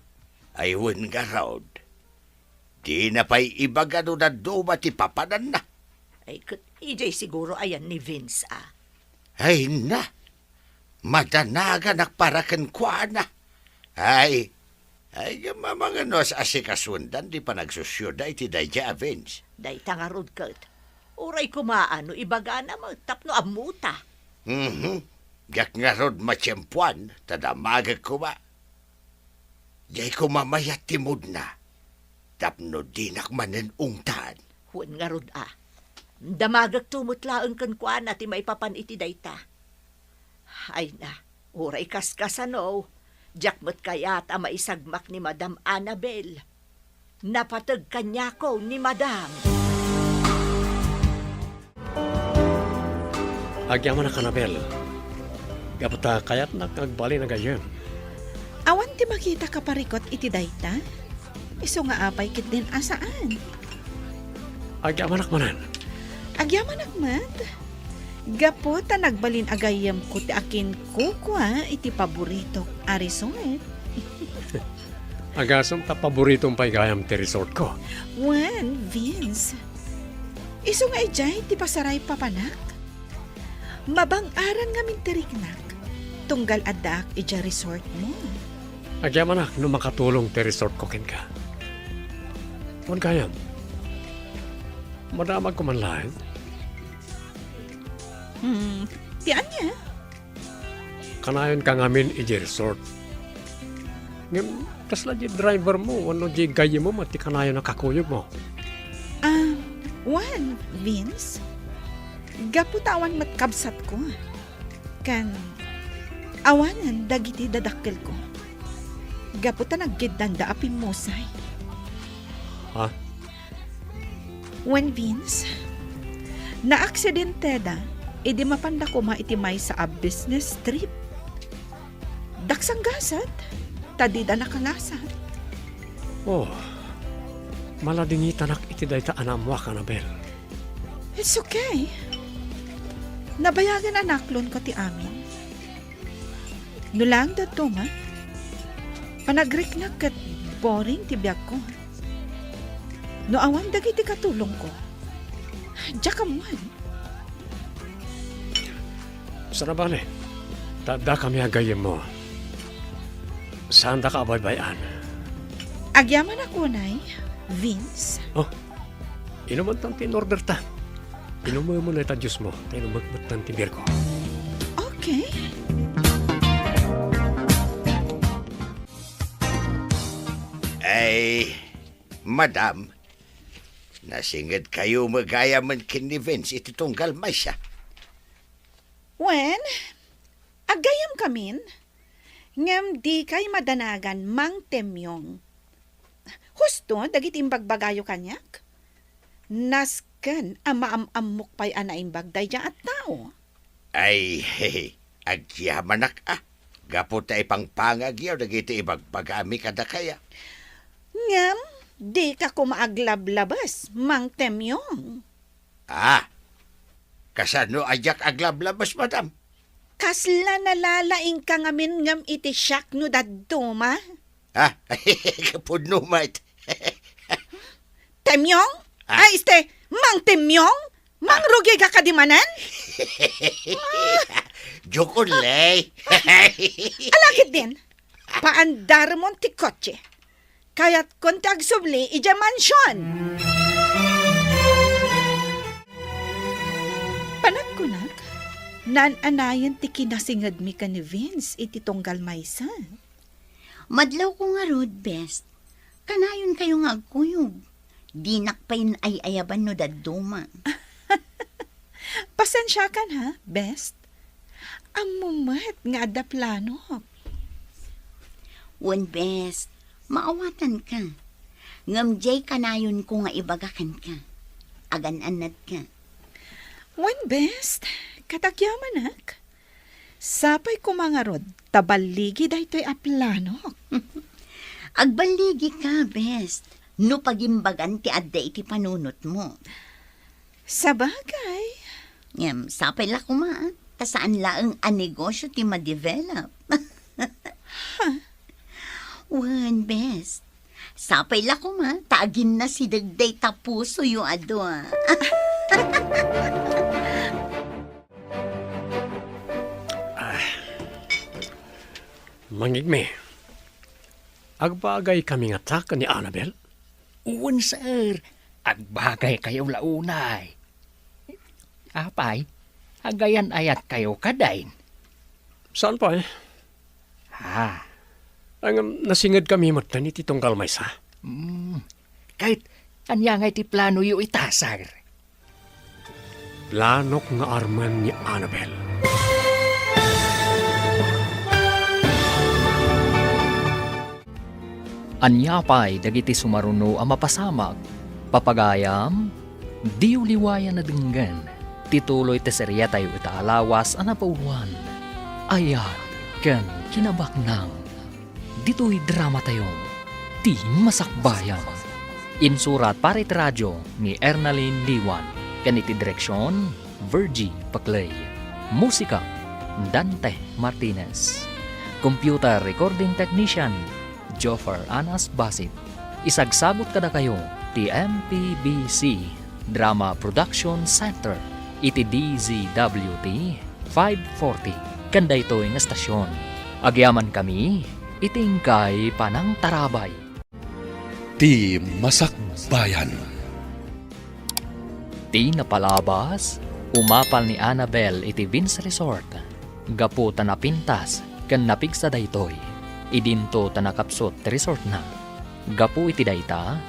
ay wen ngarud. Dina pay ibaga no dadduma ti papananna. Ay, ket idiay siguro ayan ni Vince, ah. Ay na, madanaganak para kenkuana. Ay, ay, gammamangano a sikasuendan ti panagsosioda iti daydiay a Vince. Dayta ngarud ket, uray koma no ibagana met tapno ammota. Mhm. Diak ngarud matiempoan, ta damagek koma. Diay koma mayat ti moodna, tapno dinak manen ungtan. Wen ngarud a, damagekto met laeng kenkuana ti maipapan iti dayta. Ay na, uray kaskasano, Diak met kayat a maisagmak ni Madam Annabel. Napateg kaniako ni Madam. Agyamanak, Annabel. Gapu ta kayatnak nga agbalin a gayyem. Awan ti makita kaparikut iti dayta? Isu nga apay ketdin a saan? Agyamanak manen. Agyamanak met. Gapu ta nagbalin a gayyemko ti akinkukua iti paboritok a resort. Agasem ta paboritom pay gayam ti resortko. Wen, Vince. Isu nga idiay ti pasaray papanak. Mabang-aran ngamin ti riknak, tunggal addaak idiay resortmo. Agyamanak no makatulong ti resortko kenka. Wen gayam, madamagko man laeng? Hmm, ti ania? Kanayonka ngamin idiay resort. Ngem, kasla diay drivermo wenno diay gayyemmo met ti kanayon a kakuyogmo? Ah, wen, Vince. Gapu ta awan met kabsatko. Ken, awanen dagiti dadakkelko. Gapu ta naggeddanda a pimmusay. Ha? Wen, Vince, naaksidenteda idi mapanda koma iti maysa a business trip. Daksanggasat, ta dida nakalasat. Oh, maladingitanak iti dayta a naammoak, Annabel. It's okay. Nabayagen a naklonko ti amin. No laeng dadduma, panagriknak ket boring ti biagko. No awan dagiti katulongko, diak ammoen. Saan a bale, ta addakami a gayyemmo. Saandaka a baybay-an. Agyamanak unay, Vince. Oh, inumantan ti in-orderta. Inumem unay ta juicemo, ta inumek metten ti beerko. Okay. Ay, madam, nasingedkayo met gayamen ken ni Vince iti tunggal maysa. Wen, aggayyemkamin, ngem dikay madanagan, Mang Temyong. Husto dagiti imbagbagayo kaniak? Nasken a maam-ammok pay a naimbag daydiay a tao. Ay, agyamanak a, gapu ta ipangpangagyo dagiti ibagbagami kadakaya. Ngem, dika koma aglablabes, Mang Temyong. Ah, kasano a diak aglablabes, madam? Kasla nalalaingka ngamin ngem iti siak no dadduma? Ah, pudno met. Temyong? Ah. Ay, este, Mang Temyong? Mangrugika kadi manen? Joke only. Ala ketdin, paandarmon ti kotse. Kayatkon ti agsubli idiay mansion. Panagkunak, naan-anayen ti kinasingedmi ken ni Vince iti tunggal maysa. Madlawko ngarud, Best. Kanayonkayo nga agkuyog. Dinak pay ay-ayaban no dadduma. Pasensiakan ha, Best. Ammom met nga adda planok. Wen, Best, maawatanka. Ngem diay kanayonko nga ibaga kenka. Agan-annadka. Wen, Best, ket agyamanak. Sapay koma ngarud ta balligi daytoy a planok. Agballigika, Best, no pagimbagan ti adda iti panunotmo. Sabagay. Ngem, sapay la koma, ta saan laeng a negosyo ti ma-develop. Ha? Wen, Best. Sapay la koma, ta aginnasideg dayta pusoyo a dua. Ah. Mangngegmi, agbagaykami ngata ken ni Annabel? Wen, sir. Agbagaykayo la unay. Apay, agayan-ayatkayo kadi? Saan pay? Ha? Ngem, nasingedkami metten iti tunggal maysa. Hmm. Ket ania ngay ti planoyo ita, sir? Planok nga armen ni Annabel. Ania pay dagiti sumaruno a mapasamak? Papagayam, diyo liwayan a denggen ti tuloy ti seriatayo ita a lawas a napauloan, Ayat ken Kinabaknang. Ditoy dramatayo, Ti Masakbayan. Insurat para iti radio ni Ernalyn Liwan ken iti direksion, Virgie Paclay. Musika, Dante Martinez. Computer recording technician, Joffer Anas Basit. Isagsabot kadakayo ti M P B C Drama Production Center iti D Z W T five forty ken daytoy nga estasion. Agyamankami iti inkay panangtarabay. Ti Masakbayan. Ti napalabas, umapal ni Annabel iti Vince Resort gapu ta napintas ken napigsa daytoy. Idinto ta nakapsut ti resortna. Gapu iti dayta,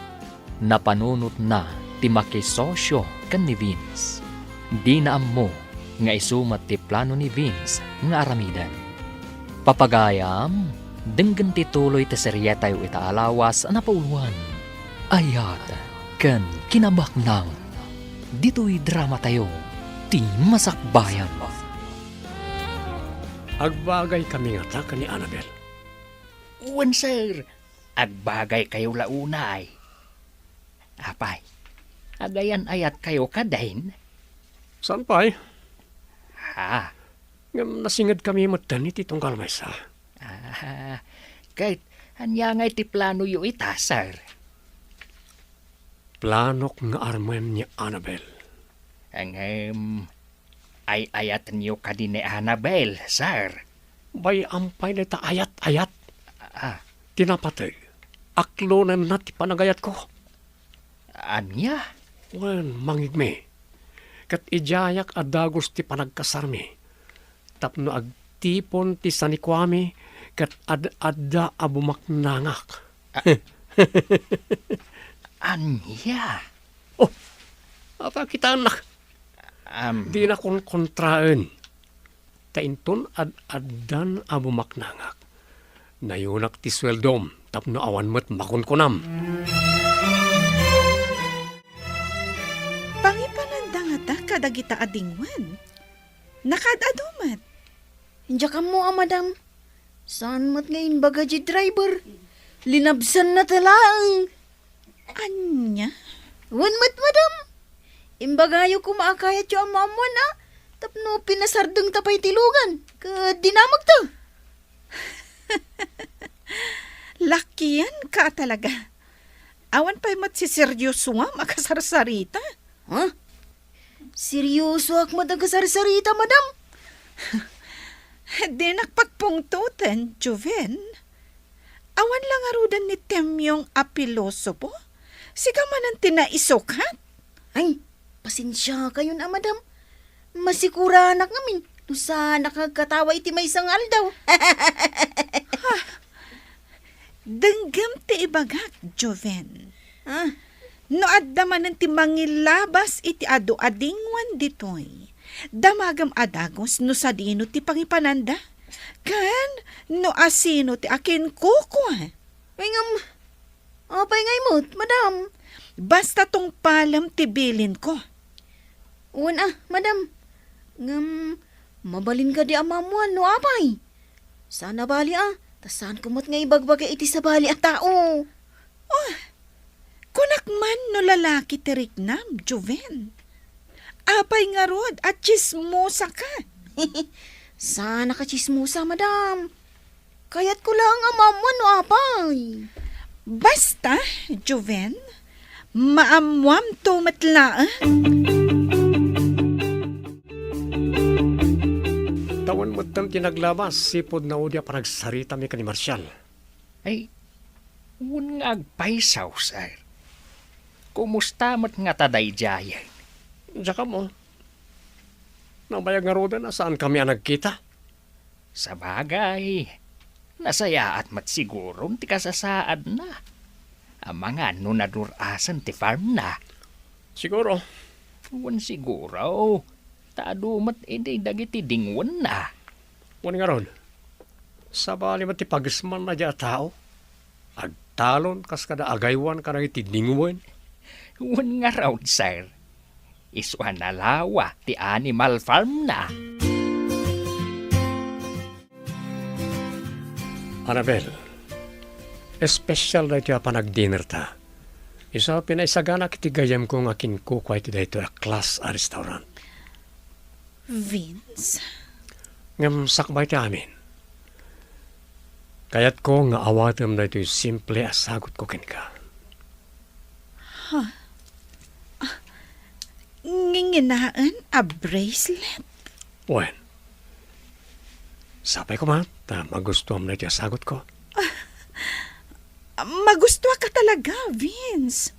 napanunotna ti makisosio ken ni Vince. Dina ammo nga isu met ti plano ni Vince nga aramiden. Papagayam, denggen ti tuloy ti serietayo ita a lawas a napauloan, Ayat ken Kinabaknang. Ditoy dramatayo, Ti Masakbayan. Agbagaykami ngata ken ni Annabel? Wen, sir. Agbagaykayo la unay. Apay, agayan-ayatkayo kadin? Saan pay? Ha? Ngem nasingedkami metten iti tunggal maysa. Ah, ket ania ngay ti planoyo ita, sir? Planok nga armen ni Annabel. Ngem, ay-ayatenyo kadi ni Annabel, sir? Bay-am pay dayta ayat-ayat. Ah. Ti napateg, aklonenna ti panagayatko. Ania? Wen, mangngegmi. Ket idiayak a dagus ti panagkasarmi tapno agtipon ti sanikuami ket ad-adda a bumaknangak. Ah. Ania? Oh, apay kitaennak? Am. Dina konkontraen. Ta inton ad-addan a bumaknangak, nayunak ti sueldom tapno awan met makunkunam. Pangipananda ngata kadagita a dingwen. Nakaad-adu met. Diak ammo a, madam. Saan met nga imbaga di driver? Linabsanna ta laeng. Ania? Wen met, madam. Imbagayo koma a kayatyo a maammoan a tapno pinasardengta pay ti lugan ket dinamagta. Lakianka a talaga. Awan pay met siseryosoam a kasarsarita. Ha? Seryosoak met a kasarsarita, madam. Dinak pagpungtoten, Joven. Awan la ngaruden ni Temyong a pilosopo? Sika manen ti naisukat? Ay, pasensiakayon a, madam. Masikuranak ngamin no saanak nga agkatawa iti maysa nga aldaw. Ha? Denggem ti ibagak, Joven. Ah. No adda manen ti mangilabas iti adu a dingwen ditoy, damagem a dagus no sadino ti pangipananda, ken no asino ti akinkukua. Ay, ngem, apay ngay met, madam? Basta tungpalem ti bilinko. Wen a, madam. Ngem, mabalin kadi a maammoan no apay? Saan a bali a, ta saanko met nga ibagbaga iti sabali a tao. Oh, kunak man no lalaki ti riknam, Joven. Apay ngarud a tsismosaka? Saanak a tsismosa, madam. Kayatko laeng a maammuan no apay. Basta, Joven, maammuamto met laeng. Tawen metten ti naglabas, sipud naudi a panagsaritami ken ni Marcial. Ay, wen nga agpayso, sir. Kumusta met ngata daydiayen? Diak ammo. Nabayag ngaruden a saankami a nagkita. Sabagay, nasayaat met siguron ti kasasaadna. Amangan no nadur-asen ti farmna. Siguro. Wen siguro, ta adu met idi dagiti dingwenna. Wen ngarud, sabali met ti pagismanna diay a tao. Ag- talon kas kada agaywan kadagiti dingwen. Wen ngarud, sir. Isu a nalawa ti animal farm na. Annabel, espesyal daytoy a panagdinner ta. Isu a pinaisaganak iti gayyemko nga kinkukua iti daytoy a class a restaurant. Vince? Ngem sakbay ti amin, kayatko nga awatem daytoy simple a sagutko kenka. Ha? Ah, nginginaen a bracelet? Wen, sapay koma ta magustuam daytoy a sagutko. Magustuaka talaga, Vince.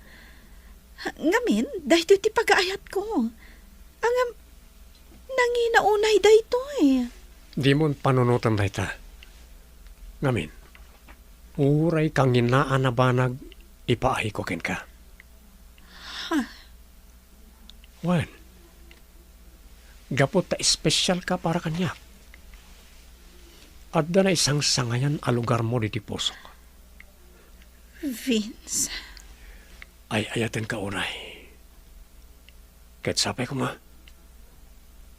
Ngamin, daytoy ti pagaayatko. Ngem, nangina unay daytoy. Dimon panunoten dayta. Ngamin, uray kanginaan a banag ipaayko kenka. Ha? Wen, gapu ta espesyalka para kaniak, adda naisangsangayan a lugarmo ditoy pusok. Vince. Ay-ayatenka unay. Ket sapay koma,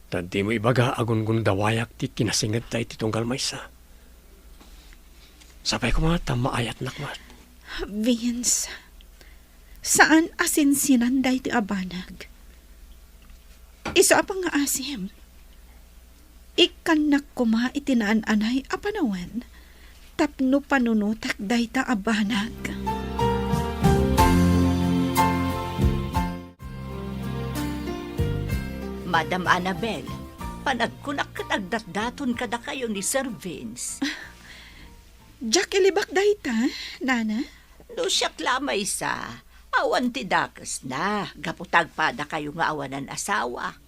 ta dimo ibaga a gungundawayak ti kinasingedta iti tunggal maysa. Sapay koma ta maayatnak met. Vince, saan a sinsinan daytoy a banag. Isu a pangngaasim, ikkannak koma iti naan-anay a panawen tapno panunotek dayta a banag. Madam Annabel, panagkunak ket agdatdaton kadakayo ni Sir Vince. Diak ilibak dayta, Nana. No siak la maysa, awan ti dakesna, gapu ta agpadakayo nga awanan asawa.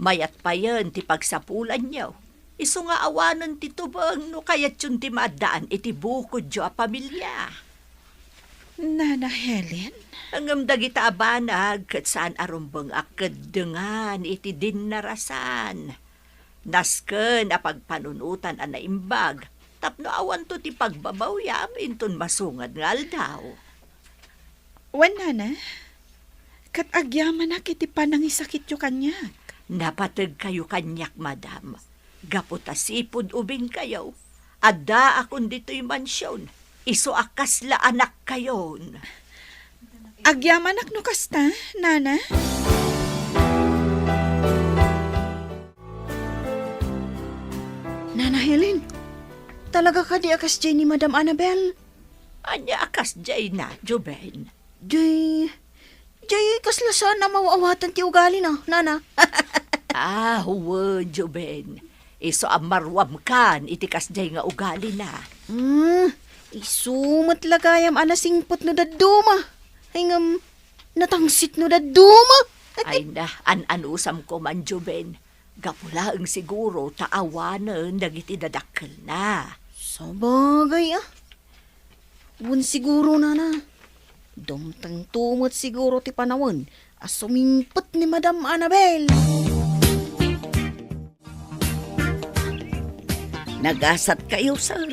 Mayat payen ti pagsapulanyo. Isu nga awanen ti tubeng no kayatyon ti maaddaan iti bukodyo a pamilia. Nana Helen? Ngem dagita a banag ket saan a rumbeng a keddengan iti dinnarasan. Nasken a pagpanunotan a naimbag tapno awanto ti pagbabawiam inton masungad nga aldaw. Wen, Nana, ket agyamanak iti panangisakityo kaniak. Napategkayo kaniak, madam, gapu ta sipud ubingkayo, addaakon ditoy mansion, isu a kasla anakkayon. Agyamanak no kasta, Nana. Nana Helen, talaga kadi a kasdiay ni Madam Annabel? Ania a kasdiayna, Joven? Jay, jay, kasla saan a maw-awatan ti ugalina, Nana. Ah, wen, Joven. Isu a maruamkan iti kasdiay nga ugalina. Hmm, isu met la gayam a nasingpet no dadduma. Ay ngem, natangsit no dadduma. Ay na, an-anusamko man, Joven. Gapu laeng siguro ta awanen dagiti dadakkelna. Sabagay, ah. Wen siguro, Nana. Dumtengto met siguro ti panawen a sumingpet ni Madam Annabel. Nagasatkayo, sir.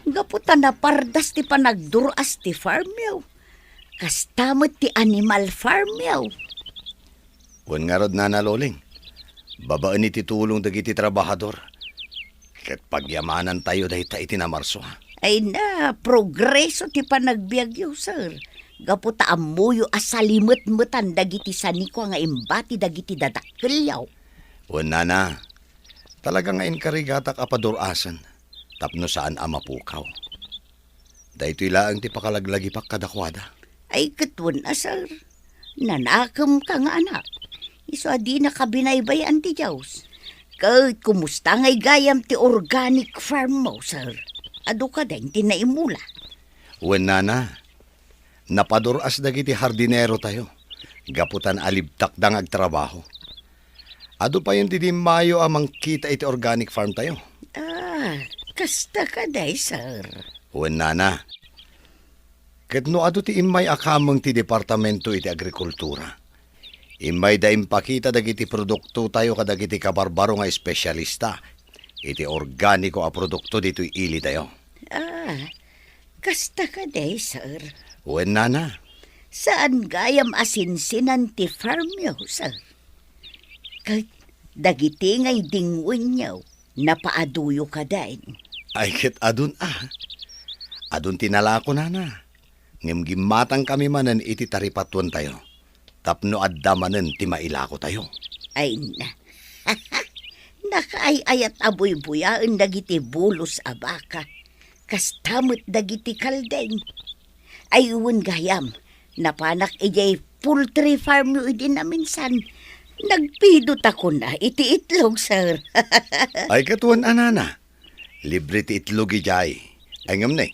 Gapu ta napardas ti panagdur-as ti farmyo. Kasta met ti animal farmyo. Wen ngarud, Nana Loling, babaen iti tulong dagiti trabahador, ket pagyamanantayo dayta iti namarso. Ay na, progreso ti panagbiagyo, sir. Gapu ta ammoyo a salimetmetan dagiti sanikua nga imbati dagiti dadakkelyo. Wen, Nana, talaga nga inkarigatak a padur-asen tapno saan a mapukaw. Daytoy laeng ti pakalaglagipak kadakuada. Ay, ket wen a, sir. Nanakemka nga anak. Isu a dinaka binaybay-an ti Dios. Ket kumusta ngay gayam ti organic farm mo, sir? Adu kadi ti naimula? Wen, Nana. Napadur-as dagiti hardinero tayo, gapu ta naalibtakda nga agtrabaho. Adu payen ti dimmayo a mangkita iti organic farm tayo. Ah, kasta kadi, sir? Wen, Nana. Ket no adu ti immay a kameng ti Departamento iti Agrikultura, immayda impakita dagiti produkto tayo kadagiti kabarbaro nga espesyalista iti organiko a produkto ditoy ili tayo. Ah, Kasta kadi, sir? Wen, nana. Saan gayam a sinsinan ti farmyo, sir? Ket dagiti nga idingwenyo, napaaduyo kadin? Ay, ket adun a. Adun ti nalako, nana. Ngem gimmatangkami manen iti taripatuentayo tapno adda manen ti mailakotayo. Ay na. Nakaay-ayat a buybuyaen dagiti bulos a baka. Kasta met dagiti kalding. Ay, wen gayam, napanak idiay poultry farmyo idi naminsan. Nagpidot a kuna iti itlog, sir. Ay, ket wen a, nana. Libre ti itlog idiay. Ay, ngem ne,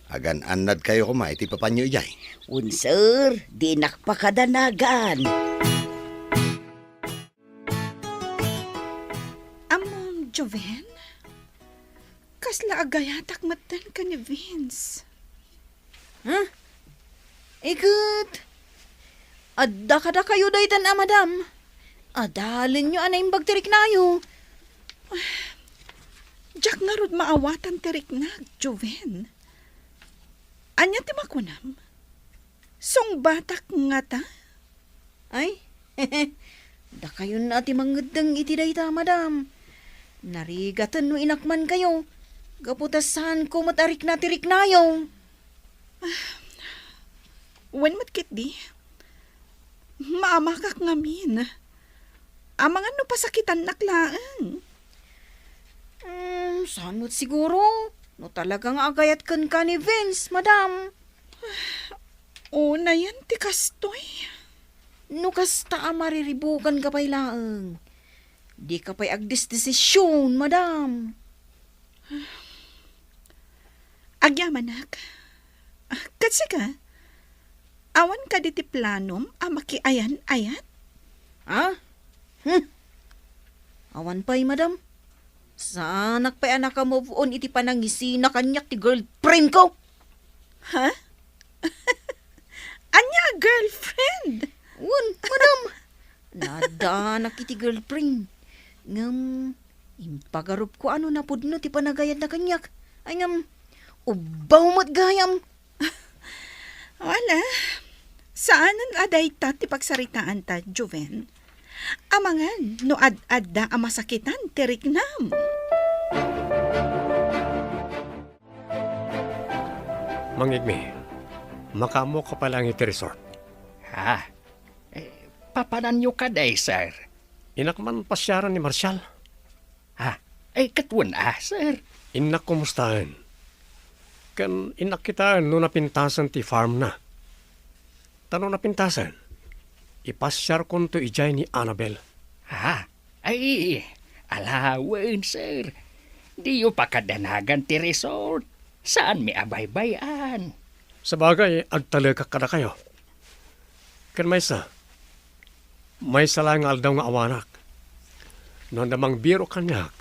agan-annadkayo koma iti papanyo idiay. Wen, sir, dinak pakadanagan. Ammom, Joven? Kasla agayatak metten ken ni Vince. Ha? Iket, adda kadakayo daytan a madam. Adalenyo a naimbag ti riknayo. Diak ngarud maawatan ti riknak, Joven. Ania ti makunam? Sungbatak ngata? Ay, dakayon a ti mangeddeng iti dayta, madam. Narigaten no inakmankayo, gapu ta saanko met a rikna ti riknayo. Wen met ketdi, maamakak ngamin. Amangan no pasakitannak laeng. Hmm, saan met siguro? No talaga nga agayat kenka ni Vince, madam. Unayen ti kastoy. No kasta a mariribukanka pay laeng, dika pay agdesdesision, madam. Agyamanak. Ket sika, awan kadi ti planom a makiayan-ayat? Ha? Hmm. Awan pay, madam. Saanak pay a naka-move on iti panangisina kaniak ti girlfriend ko. Ha? Ania a girlfriend? Wen, madam. Naaddanak iti girlfriend. Ngem, impagarupko a no napudno ti panagayatna kaniak. Ay ngem, ubbaw met gayam. Wala. Saanen a dayta ti pagsaritaanta, Joven. Amangan no ad-adda a masakitan ti riknam. Mangngegmi, makaammoka pay laeng iti resort. Ha? Eh, papananyo kadi, sir? Innak man pasiaren ni Marshall. Ha? Eh, ket wen a, sir? Innak kumustaen. Ken innak kitaen no napintasen ti farmna. Ta no napintasen, ipasiarkonto idiay ni Annabel. Ha? Ay, alawen, sir. Diyo pakadanagan ti resort. Saanmi a baybay-an. Sabagay, agtalekak kadakayo. Ken maysa, maysa laeng nga aldaw nga awanak. No adda mangbiro kaniak,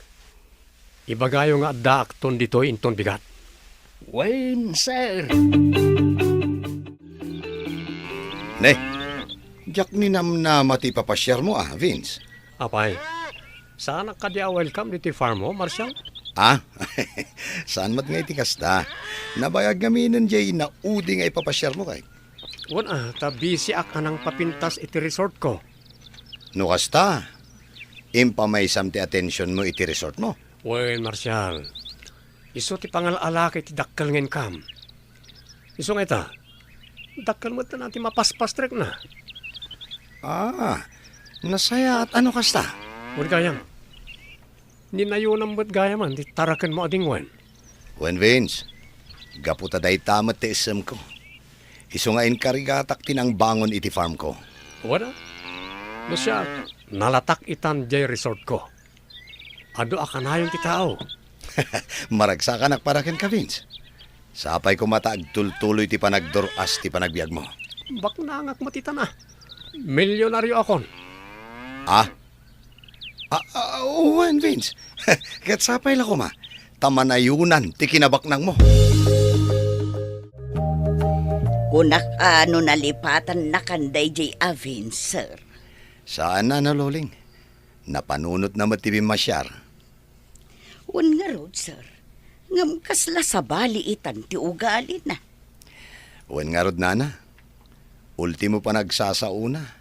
ibagayo nga addaakton ditoy inton bigat. Wen, sir. Ne, diak ninamnama ti ipapasiarmo a, Vince. Apay, saanak kadi a welcome ditoy farmmo, Marshall? Ah, saan met nga iti kasta. Nabayag ngaminen diay naudi nga ipapasiarmo kay. Wen a, ta bisiak a nangpapintas iti resortko. No kasta, impamaysam ti atensionmo iti resortmo. Wen, Marshall, isu ti pangal-alaka iti dakkel nga income. Isu nga ita, dakkel met ti mapaspastrikna. Ah, nasayaat a no kasta. Wen gayam, ninayonam met gayamen ti tarakenmo a dingwen. Wen, Vince, gapu ta dayta met ti issemko. Isu nga inkarigatak ti nangbangon iti farmko. Wen a, no siak, nalatak itan diay resortko. Adu a kanayon ti tao. Maragsakanak para kenka, Vince. Sapay koma ta agtultuloy ti panagdur-as ti panagbiagmo. Baknangak met itan a. Milyonarioakon. Ah? Ah, ah, wen, Vince. Ket sapay la koma, ta manayonan ti kinabaknangmo. Kunak a no nalipatannakan daydiay a Vince, sir. Saan a, Loling. Napanunotna met ti bimmasiar. Wen ngarud, sir. Ngem kasla sabali itan ti ugalina. Wen ngarud, nana, ultimo panagsasaona,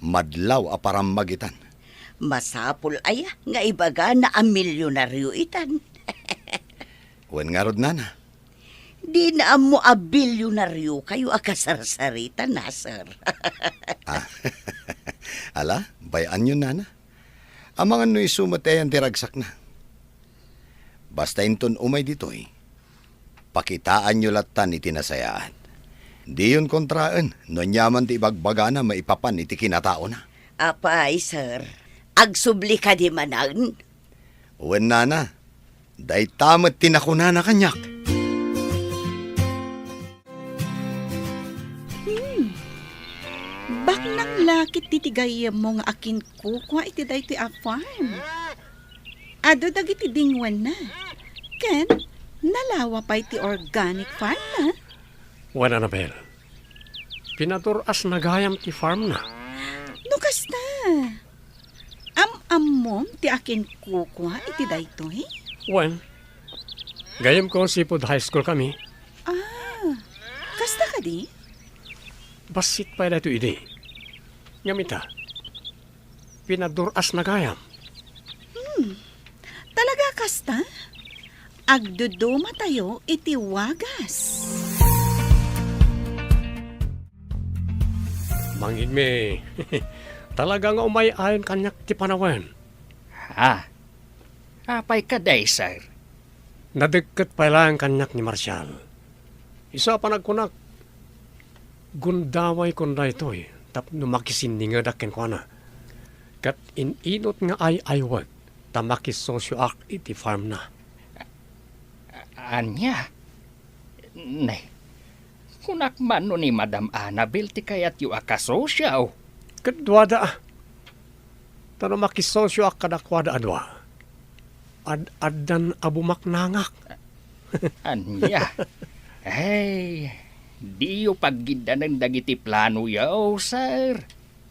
madlaw a parammagitan. Masapul aya nga ibagana a milyonario itan? Wen ngarud, nana. Dina ammo a bilyonariokayo a kasarsaritan, a, sir. Ah, ala, bay-anyon, nana. Amangan no isu met ayan ti ragsakna. Basta inton umay ditoy, pakitaanyo lattan iti nasayaat. Diyon kontraen no aniaman ti ibagbagana maipapan iti kinataona. Apay, sir, agsubli kadi manen? Wen, nana, dayta met ti nakunana kaniak. Hmm. Baknang la ket ti gayyemmo nga akinkukua iti daytoy a farm. Adu dagiti dingwenna. Ken nalawa pay ti organic farm na. Wen, Annabel, pinadur-asna gayam ti farm na. No kasta, am-ammom ti akinkukua iti daytoy? Wen, gayyemko seafood high school kami. Ah, kasta kadi? Bassit pay daytoy idi. Ngem ita, pinadur-asna gayam. Hmm. Talaga kasta? Agdudumatayo iti wagas. Mang Igme, talaga nga umay-ayon kaniak ti panawen. Ha? Apay kadi, sir? Nadekket pay laeng kaniak ni Marshall. Isu a panagkunak, gundaway kon daytoy tapno makisinningedak kenkuana. Ket in-inut nga ay-aywek ta makisosioak iti farmna. A-, ania? Ne, kunak man no ni Madam Annabel ti kayatyo a kasosio. Ket duada, a. Ta no makisosioak kadakuada a dua, ad-addan a bumaknangak. Ania? Ay, diyo paggiddanen dagiti planoyo, sir.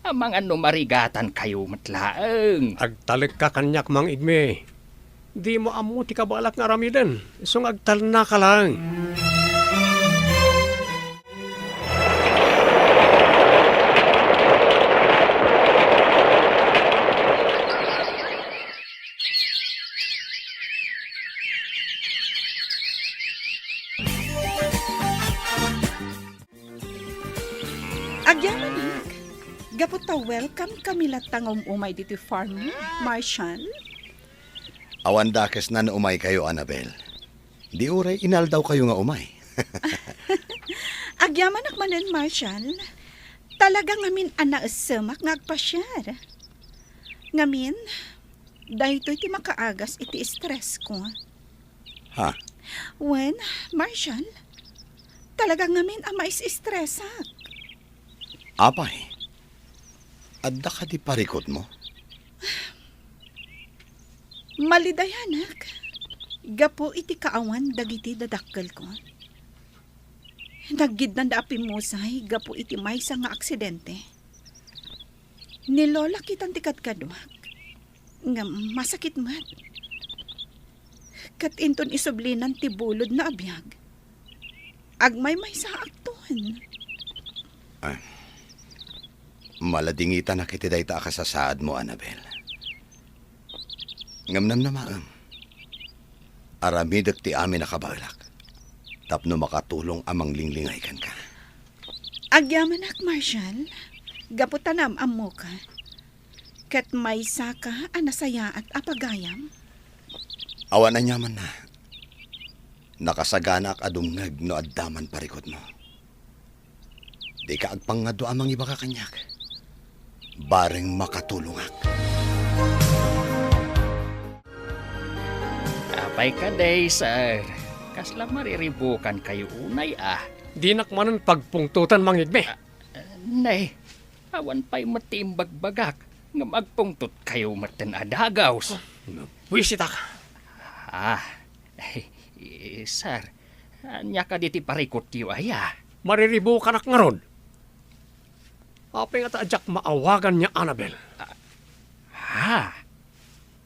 Amangan no marigatankayo met laeng. Agtalekka kaniak, Mang Igme. Dimo ammo ti kabaelak nga aramiden, isu nga agtalnaka laeng. Agyamanak, gapu ta welcome kami latta nga um-umay ditoy farm, Marshall. Awan dakesna no umaykayo, Annabel. Di uray inaldawkayo nga umay. Agyamanak manen, Marshall. Talaga ngamin a naessemak nga agpasiar. Ngamin, daytoy ti makaagas iti stress ko. Ha? Wen, Marshall, talaga ngamin a mais-stressak. Apay, adda kadi parikutmo? Malidayanak, gapu iti kaawan dagiti dadakkelko. Naggiddanda a pimmusay gapu iti maysa nga aksidente. Ni Lola kitan ti kadkaduak. Ngem masakit met. Ket inton isublinan ti bulodna a biag, agmaymaysaakton. Ay, maladingitanak iti dayta a kasasaadmo, Annabel. Ngem namnamaem, aramidek ti amin a kabaelak tapno makatulong a manglinglingay kenka. Agyamanak, Marshall, gapu ta naam-ammoka. Ket maysaka a nasayaat a pagayam? Awan aniamanna. Nakasaganaak a dumngeg no adda man parikutmo. Dika agpangngaddua a mangibaga kaniak. Bareng makatulongak. Apay kadi, sir? Kasla mariribukankayo unay, a? Dinak manen pagpungtotan, Mang Igme. Ah, nay, awan pay met ti imbagbagak ngem agpungtotkayo metten a dagus. Buisitak. Ah, eh, sir, ania kadi ti parikutyo aya? Mariribukanak ngarud. Apay ngata a diak maawagan ni Annabel? Ah, ha?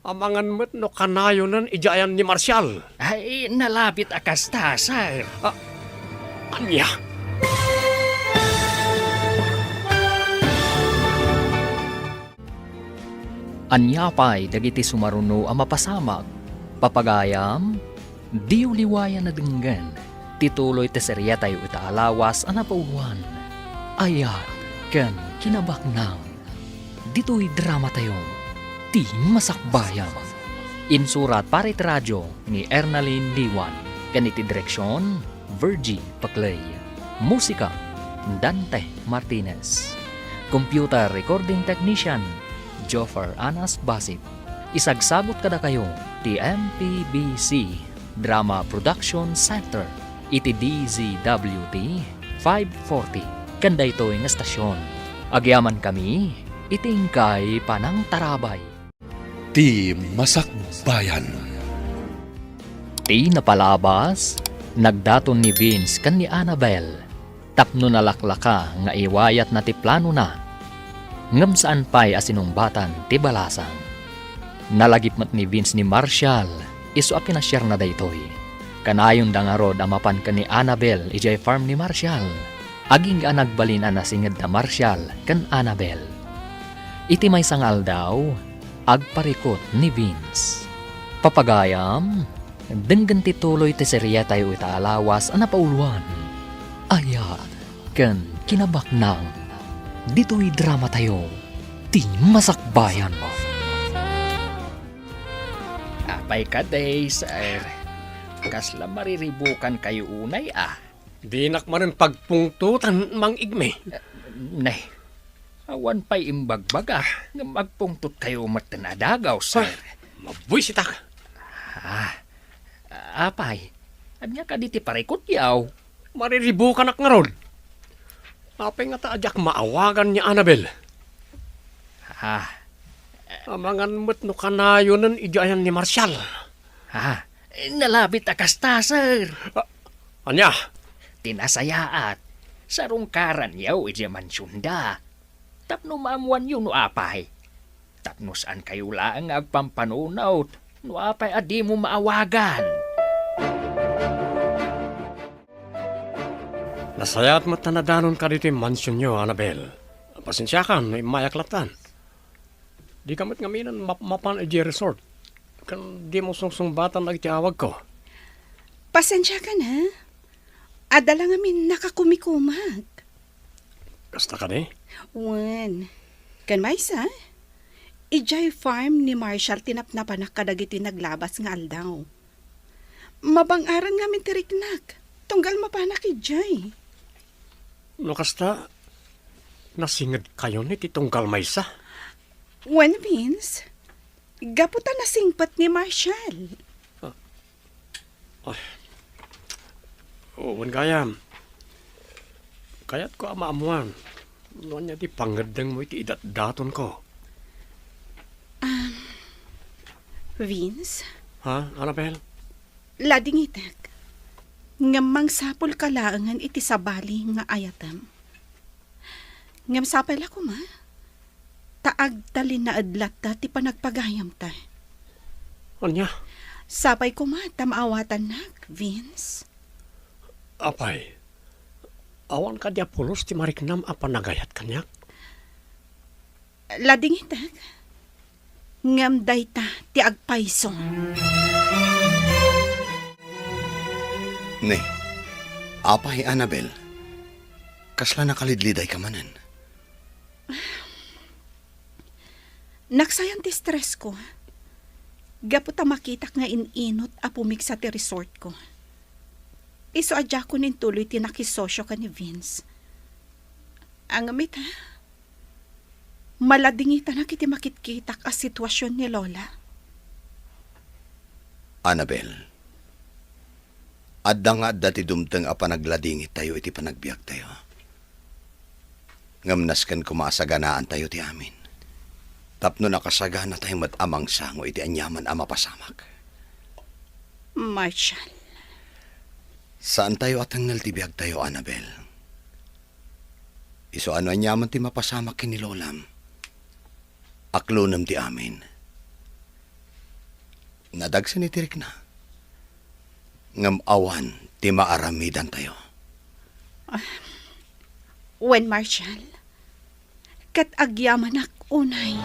Amangan met no kanayonen idiay ayan ni Marshall. Ay, nalabit a kasta, sir. Ah, ania? Ania pay dagiti sumaruno a mapasamak? Papagayam, diyo liwayan a denggen ti tuloy ti seriatayo ita a lawas a napauloan, Ayat ken Kinabaknang. Ditoy dramatayo, Ti Masakbayan. Insurat para iti radio ni Ernalyn Liwan ken iti direksion, Virgie Paclay. Musika, Dante Martinez. Computer recording technician, Joffer Anas Basit. Isagsagut kadakayo ti M P B C Drama Production Center iti D Z W T five forty ken daytoy nga estasion. Agyamankami iti inkay panangtarabay. Ti Masakbayan. Ti napalabas, nagdaton ni Vince ken ni Annabel tapno nalaklaka nga iwayatna ti planona. Ngem saan pay a sinungbatan ti balasang. Nalagip met ni Vince ni Marshall isu a pinasiarna daytoy. Kanayonda ngarud a mapan ken ni Annabel idiay farm ni Marshall. Agingga a nagbalin a nasinged da Marshall ken Annabel. Iti maysa nga aldaw, agparikut ni Vince. Papagayam, denggen ti tuloy ti serietayo ita a lawas a napauloan, Ayat ken Kinabaknang. Ditoy dramatayo, Ti Masakbayan. Apay kadi, sir? Kasla mariribukankayo unay, a? Dinak manen pagpungtotan, Mang Igme. Ne, awan pay imbagbaga nga agpungtotkayo met ten a dagaw, sir. Ah, mabuisitak. Ah, apay, ania kadi ti parikutyo? Mariribukanak ngarud. Apay ngata a diak maawagan ni Annabel? Ah. Amangan met no kanayonen idiay ayan ni Marshall. Ah, nalabit a kasta, sir. Ah, ania? Ti nasayaat, sarungkaranyo idiay mansionda. Tapno maammoanyo no apay. Tapno saankayo laeng nga agpampanunot no apay a dimo maawagan. Nasayaat met ta nadanonka ditoy mansionyo, Annabel. Pasensiakan no immayak lattan. Dika met ngaminen mapmapan idiay resort. Ken dimo sungsungbatan dagiti awagko. Pasensiakan, a? Adda la ngamin nakakumikumag. Kasta kadi? Wen. Ken maysa, idiay farm ni Marshall ti napnapanak kadagiti naglabas nga aldaw. Mabang-aran ngamin ti riknak, tunggal mapanak idiay. No kasta, nasingedkayon iti tunggal maysa? Wen, Vince, gapu ta nasingpet ni Marshall. Ah. Ay. Oh, wen gayam. Kayatko a maammoan no ania ti pangngeddengmo iti idatdatonko. Um, Vince? Ha, Annabel? Ladingitek. Ngem mangsapulka laengen iti sabali nga ayatem. Ngem sapay la koma, ta agtalinaed latta ti panagpagayamta. Ania? Sapay koma ta maawatannak, Vince. Apay, awan kadi a pulos ti mariknam a panagayat kaniak? Ladingitek, ngem dayta ti agpayso. Ne, apay, Annabel, kasla nakalidlidayka manen? Naksayan ti stressko. Gapu ta makitak nga in-inut a pumigsa ti resortko. Isu a diakon intuloy ti nakisosio ken ni Vince. Ngem ita, maladingitanak iti makitkitak a situasion ni Lola. Annabel, adda nga adda ti dumteng a panagladingittayo iti panagbiagtayo. Ngem nasken koma a saganaantayo ti amin, tapno nakasaganatayo met a mangsango iti aniaman a mapasamak. Marshall. Saantayo a tengngel ti biagtayo, Annabel. Isu a no aniaman ti mapasamak ken ni Lolam, aklonem ti amin. Nadagsen iti rikna. Ngem awan ti maaramidantayo. Wen, Marshal, ket agyamanak unay.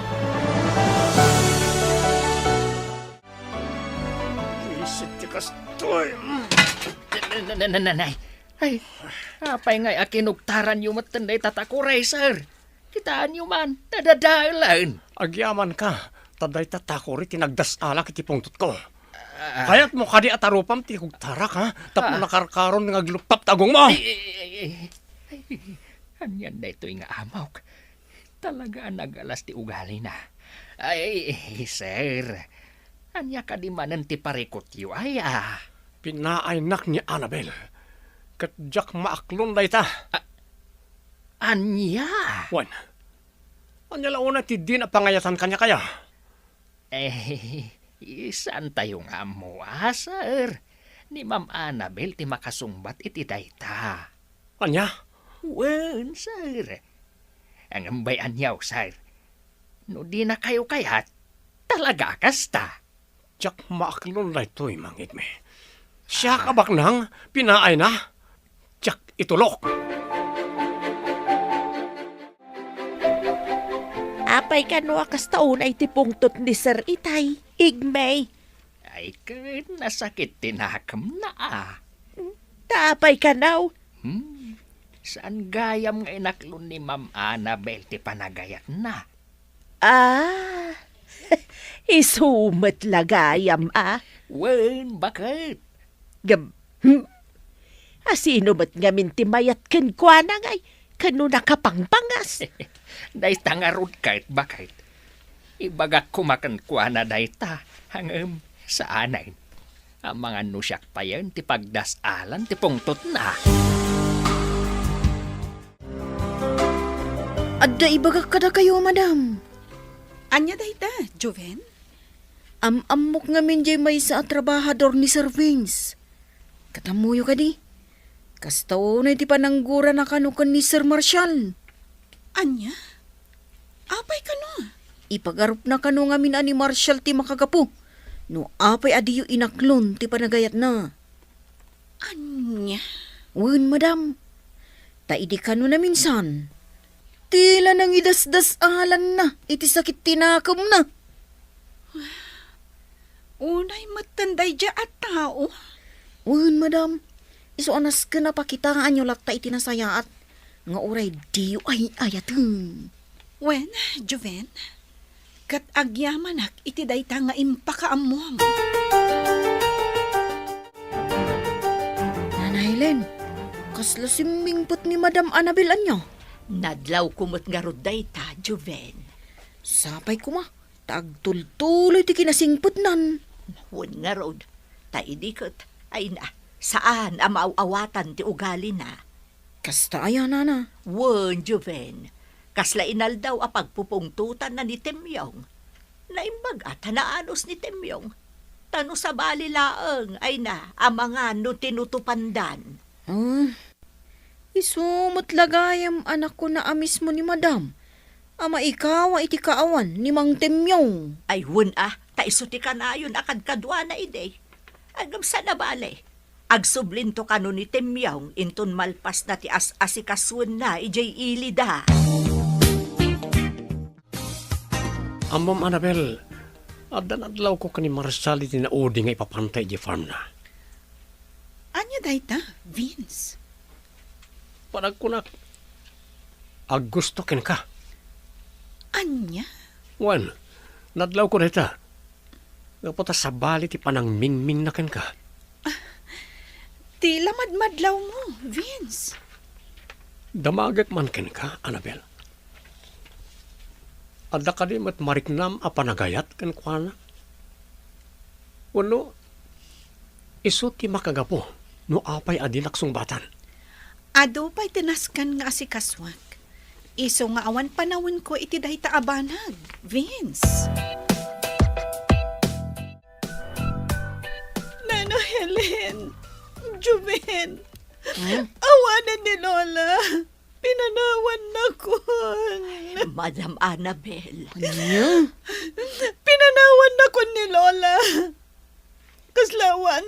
Isit ti kastoy. Na-, na-, na-, na-, nanay. Ay, apay ngay a kinugtaranyo metten dayta takuri, sir? Kitaenyo man, nadadaelan. Agyamanka, ta dayta takuri ti nagdas-alak iti pungtotko. Ah. Kayatmo kadi a tarupam ti kugtarak, ha? Tapno Ah. nakarkaron nga agluppap ti agongmo. Ay, ay, ay, ay. Ay, anian daytoy nga amok? Talaga a nagalas ti ugalina. Ay, sir, ania kadi manen ti parikutyo, aya? Pinaaynak ni Annabel, ket diak maaklon dayta. A-, ania? Wen, ania la unay ti dina pangayatan kaniak, aya? Eh, saantayo nga ammo, a, sir. Ni Ma'am Annabel ti makasungbat iti dayta. Ania? Wen, sir. Ngem bay-anyo, sir. No dinakayo kayat, talaga a kasta. Diak maaklon daytoy, Mang Igme. Siak a Ah. baknang, pinaayna, diak itulok. Apay kano a kasta unay ti pungtot ni Sir Itay, Igme? Ay, ket nasakit ti nakemna, a. Ta apay kano? Hmm, saan gayam nga inaklon ni Ma'am Annabel ti panagayatna? Ah, isu met la gayam, a. Wen, baket. Gab-, hmm? A sino met ngamin ti mayat kenkuana ngay, kano nakapangpangas? Dayta ngarud ket, baket. Ibagak koma kenkuana dayta, ngem saanen. Amangan no siak payen ti pagdas-alan ti pungtotna. Adda ibagak kadakayo, madam. Ania dayta, Joven? Am-ammok ngamin diay maysa a trabahador ni Sir Vince. Ket ammoyo kadi, kasta unay ti pananggurana kano ken ni Sir Marshall. Ania? Apay kano? Ipagarupna kano ngamin a ni Marshall ti makagapu no apay a diyo inaklon ti panagayatna. Ania? Wen, madam. Ta idi kano naminsan, ti la nangidasdas-alanna iti sakit ti nakemna. Unay metten daydiay a tao? Wen, madam. Isu a nasken a pakitaanyo latta iti nasayaat nga uray diyo ay-ayaten. Wen, Joven, ket agyamanak iti dayta nga impakaammom. Nana Helen, kasla simmingpet ni Madam Annabel ania? Nadlawko met ngarud dayta, Joven. Sapay koma, ta agtultuloy ti kinasingpetnan. Wen ngarud, ta idi ket, ay na, saan a maaw-awatan ti ugalina. Kasta aya, nana? Wen, Joven. Kasla inaldaw a pagpupungtotanna ni Temyong. Naimbag a ta naanus ni Temyong. Ta no sabali laeng, ay na, amangan no tinutupandan. Ah, isu met la gayam a nakuna a mismo ni Madam a maikawa iti kaawan ni Mang Temyong. Ay, wen a, ta isu ti kanayon a kadkaduana idi. Agam sana bale. Agsublinto kano ni Temyong inton malpasna ti as-asikasuenna idiay ilida. Ammom, Annabel, adda nadlawko ken ni Marshall iti naudi nga ipapanta idiay farmna. Ania dayta, Vince? Panagkunak, aggusto kenka. Ania? Wen, nadlawko dayta. Gapu ta sabali ti panangmingmingna kenka. Ti la madmadlawmo, Vince. Damagek man kenka, Annabel. Adda kadi met mariknam a panagayat kenkuana? Wenno, isu ti makagapu no apay a dinak sungbatan? Adu pay ti nasken nga asikasuak. Isu nga awan panawenko iti dayta a banag, Vince. Nana Helen, Joven, Hmm? Awanen ni Lola. Pinanawannakon. Madam Annabel. Ania? Pinanawannakon ni Lola.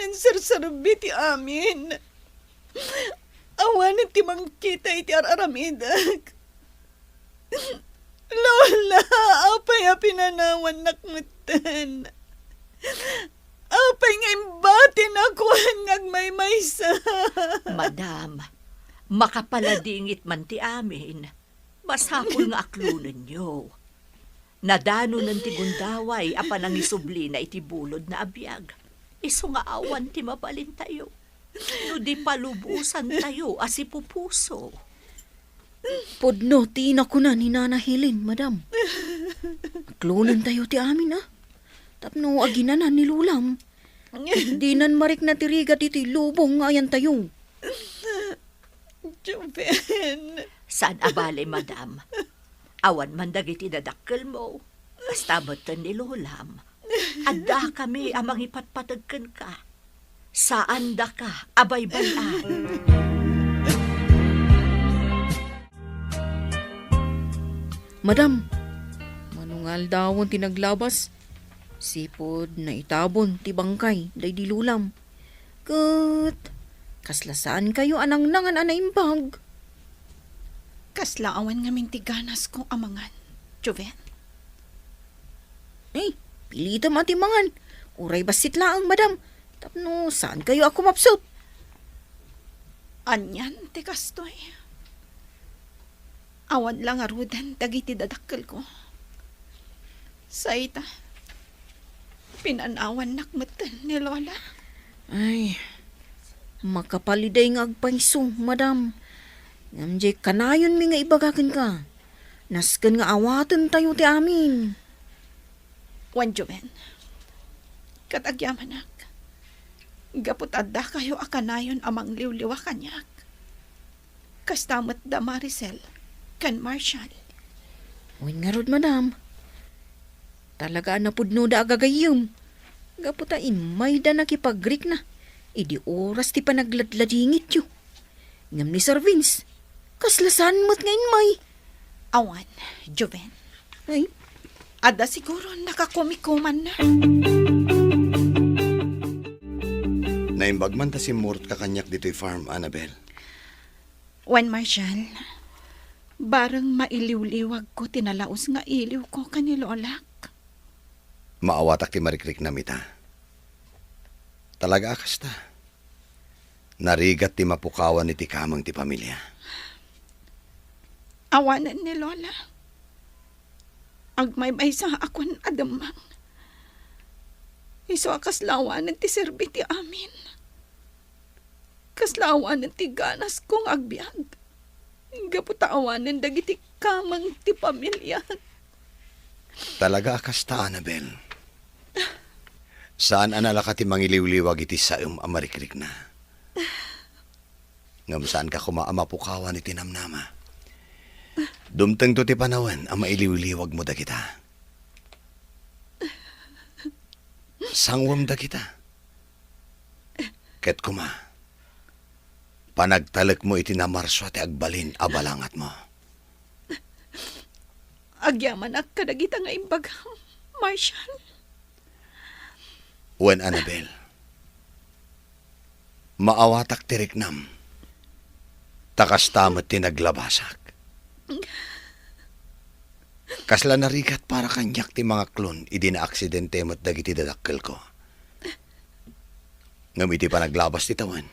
Inserserbi ti amin. Awanen ti mangkita iti ar-aramidek. Lola, apay a pinanawannak metten? Apay nga imbatinak wen nga agmaymaysa? Madam, makapaladingit man ti amin. Masapul nga aklonenyo. Nadanonen ti gundaway a panangisublina iti bulodna a biag. Isu nga awan ti mabalintayo no di palubosantayo a sipupuso. Pudno ti nakuna ni Nana Helen, madam. Aklonentayo ti amin, a. Tapno aginanan ni Lolam. Dinan marikna ti rigat iti lubong nga ayantayo. Joven. Saan a bale, madam. Awan man dagiti dadakkelmo. Kasta metten ni Lolam. Addakami a mangipatpateg kenka. Saandaka a baybay-an. Madam, mano nga aldawen ti naglabas? Sipud naitabon ti bangkay daydi Lolam. Ket kasla saankayo a nangnangan a naimbag? Kasla awan ngamin ti ganasko a mangan, Joven. Ay, pilitem a ti mangan. Uray bassit laeng, madam, tapno saankayo a kumapsut. Anian ti kastoy? Awan la ngaruden dagiti dadakkelko. Say ta, pinanawannak metten ni Lola. Ay, makapaliday nga agpayso, madam. Ngem diay kanayonmi nga ibaga kenka. Nasken nga awatentayo ti amin. Wen, Joven, ket agyamanak, gapu ta addakayo a kanayon a mangliwliwa kaniak. Kasta met da Maricel ken Marshall. Wen ngarud, madam. Talaga a napudnoda a gagayyem. Gapu ta immayda nakipagrikna idi oras ti panagladladingityo. Ngem ni Sir Vince, kasla saan met nga immay. Awan, Joven. Ay? Adda siguro nakakumikumanna. Naimbag man ta simmurot ka kaniak ditoy farm, Annabel. Wen, Marshall, bareng mailiwliwagko ti nalaus nga iliwko ken ni Lolak. Maawatak ti marikriknam ita. Talaga a kasta. Narigat ti mapukawan iti kameng ti pamilia. Awanen ni Lola. Agmaymaysa a kuan a demmang. Isu a kasla awanen ti serbi ti amin. Kasla awanen ti ganasko nga agbiag. Gapu ta awanen dagiti kameng ti pamiliak. Talaga a kasta, Annabel. Saan a nalaka ti mangiliwliwag iti saem a marikrikna. Ngem saanka koma a mapukawan iti namnama. Dumtengto ti panawen a mailiwliwagmo dagita. Sangwem dagita. Ket koma, panagtalekmo iti namarsua ti agbalin a balangatmo. Agyamanak kadagita nga imbagam, Marshall. Wen, Annabel, maawatak ti riknam, ta kasta met ti naglabasak. Kasla narigat para kaniak ti mangaklon idi naaksidente met dagiti dadakkelko. Ngem iti panaglabas ti tawen,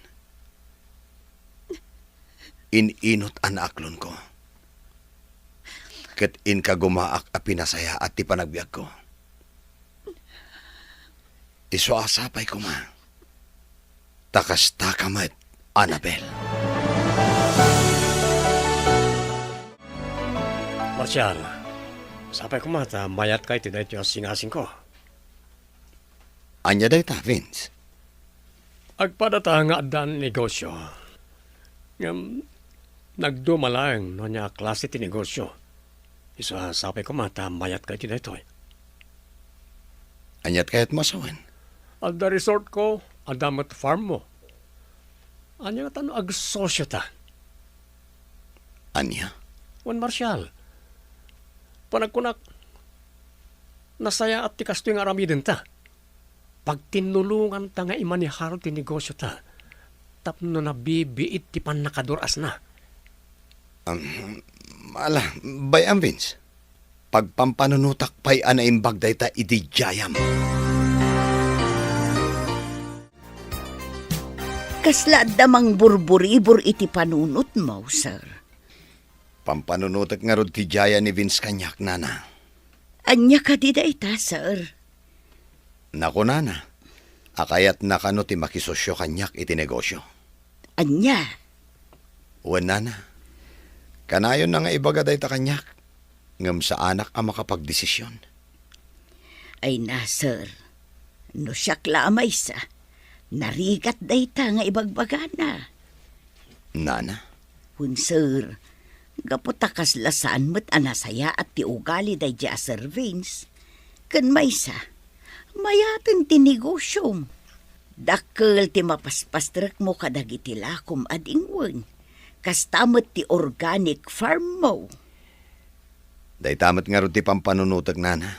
in-inot a naaklonko. Ket inkagumaak a pinasayaat ti panagbiagko. Isu a sapay koma, ta kastaka met, Annabel. Marshall, sapay koma ta mayatka iti daytoy a singasingko. Ania dayta, Vince? Agpadata nga addan negosio. Ngem nagduma laeng no ania a klase ti negosio. Isu a sapay koma ta mayatka iti daytoy. Aniat kayatmo a sawen? Adda resortko, adda met farmmo. Ania ngata no agsosiota? Ania? Wen, Marshall, panagkunak, nasayaat ti kastoy nga aramidenta. pagtinnulonganta nga imanehar ti negosiota tapno nabibiit ti pannakadur-asna. Um, ala, bay-am, Vince. Pagpampanunotak pay a naimbag dayta idi diayam. Kasla adda mangburburibor iti panunotmo, sir? Pampanunotek ngarud ti diayan ni Vince kaniak, nana. Ania kadi dayta, sir? Nakunana a kayatna kano ti makisosio kaniak iti negosio. Ania? Wen, nana. Kanayonna nga ibaga dayta kaniak, ngem saanak a makapagdesision. Ay na, sir. No siak la a maysa, narigat dayta nga ibagbagana. Nana? Wen, sir, gapu ta kasla saan met a nasayaat ti ugali daydi a Sir Vince. Ken maysa, mayaten ti negosiom. Dakkel ti mapaspastrekmo kadagiti lakom a dingwen. Kasta met ti organic farmmo. Dayta met ngarud ti pampanunotek, nana.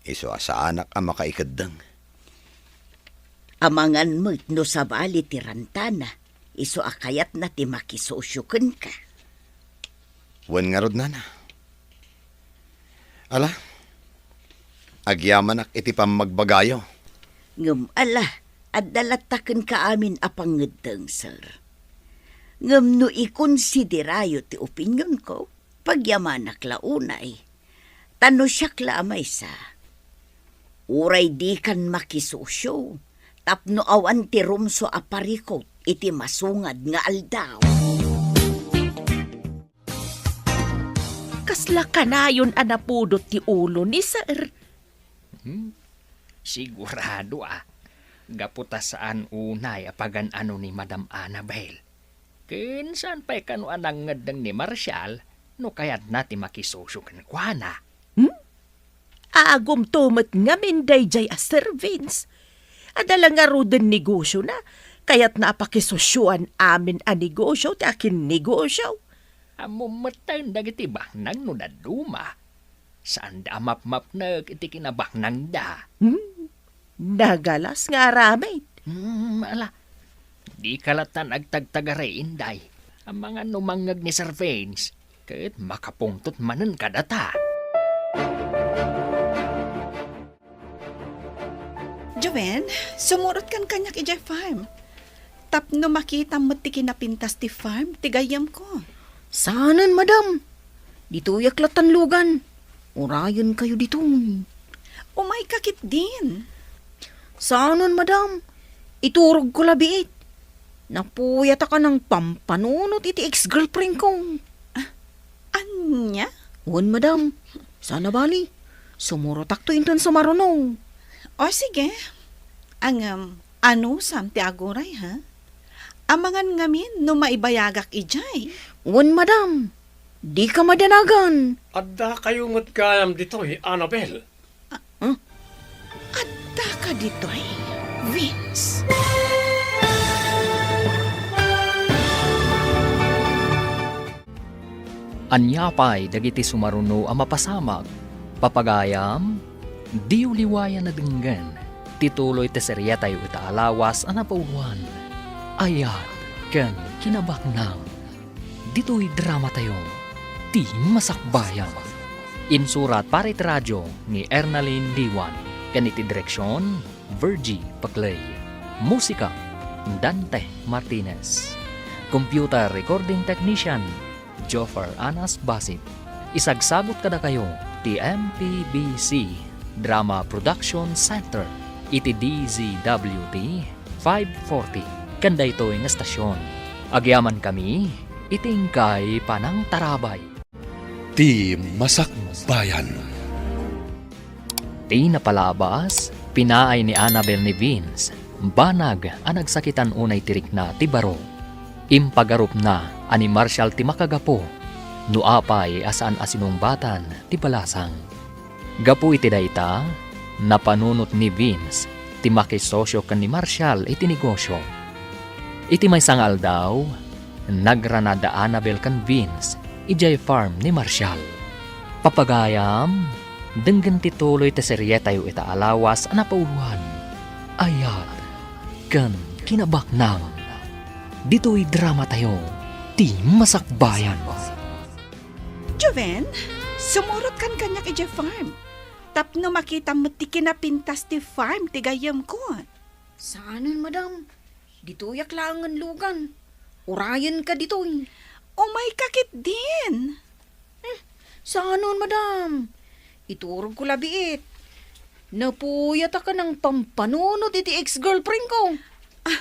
Isu a saanak a makaikeddeng. Amangan met no sabali ti rantana, isu a kayatna ti makisosio kenka. Wen ngarud, nana. Ala, agyamanak iti pammagbagayo. Ngem ala, adda latta kenka amin a pangngeddeng, sir. Ngem no ikonsiderayo ti opinionko, pagyamanak la unay. Ta no siak la a maysa, uray dikan makisosio tapno awan ti rumsua a parikut iti masungad nga aldaw. Kasla kanayon a napudot ti ulo ni sir. Hmm? Sigurado a. Gapu ta saan unay a pagan-ano ni Madam Annabel. Ken saan pay kano a nangngeddeng ni Marshall no kayatna ti makisosio kenkuana. Hmm? Agumto met ngamin daydiay a Sir Vince. Adda la ngaruden negosiona, kayatna a pakisosioan amin a negosio ti akinnegosio. Ammom metten dagiti baknang no dadduma. Saanda a mapmapnek iti kinabaknangda. Hmm? Nagalas nga aramid. Hmm, ala. Dika lattan agtagtagari, Inday. Amangan no mangngeg ni Sir Vince, ket makapungtot manen kadata. Joven, sumurotkan kaniak idiay farm. Tapno makitam met ti kinapintas ti farm ti gayyemko. Saanen, madam. Ditoyak lattan lugan. Urayenkayo ditoy. Umayka ketdin. Saanen, madam. Iturogko la biit. Napuyatak a nangpampanunot iti ex-girlfriendko. Ah, ania? Wen, madam. Saan a bali. Sumurotakto inton sumaruno. O, sige. Ngem, anusam ti aguray, ha? Amangan ngamin no maibayagak idiay. Wen, madam. Dika madanagan. Addakayo met gayam ditoy, Annabel. Ah, huh? Addaka ditoy, Vince. Ania pay dagiti sumaruno a mapasamak? Papagayam, diyo liwayan a denggen ti tuloy ti seriatayo ita a lawas a napauluan, Ayat ken Kinabaknang. Ditoy dramatayo, Ti Masakbayan. Insurat para iti radio ni Ernalyn Diwan, ken iti direksion, Virgie Paclay. Musika, Dante Martinez. Computer recording technician, Joffer Anas Basit. Isagsabot kadakayo ti M P B C Drama Production Center iti D Z W T five forty ken daytoy nga estasion. Agyamankami iti inkay panangtarabay. Ti Masakbayan. Ti napalabas, pinaay ni Annabel ni Vince, banag a nagsakitan unay ti rikna ti baro. Impagarupna a ni Marshall ti makagapu, no apay a saan a sinungbatan ti balasang. Gapu iti dayta, napanunot ni Vince ti makisosio ken ni Marshall iti negosio. Iti maysa nga aldaw, nagrana da Annabel ken Vince idiay farm ni Marshall. Papagayam, Denggen ti tuloy ti serietayo ita a lawas a napauloan, Ayat ken Kinabaknang. Ditoy dramatayo, ti Masakbayan. Joven, sumurotkan kaniak idiay farm. Tapno makitam met ti kinapintas ti farm ti gayyemko. Saanen, madam. Ditoyak laengen lugan. Urayenka ditoy. Umayka ketdin. Hmm, saanen, madam. Iturogko la biit. Napuyat a kanang pampanunot iti ex-girlfriendko. Ah,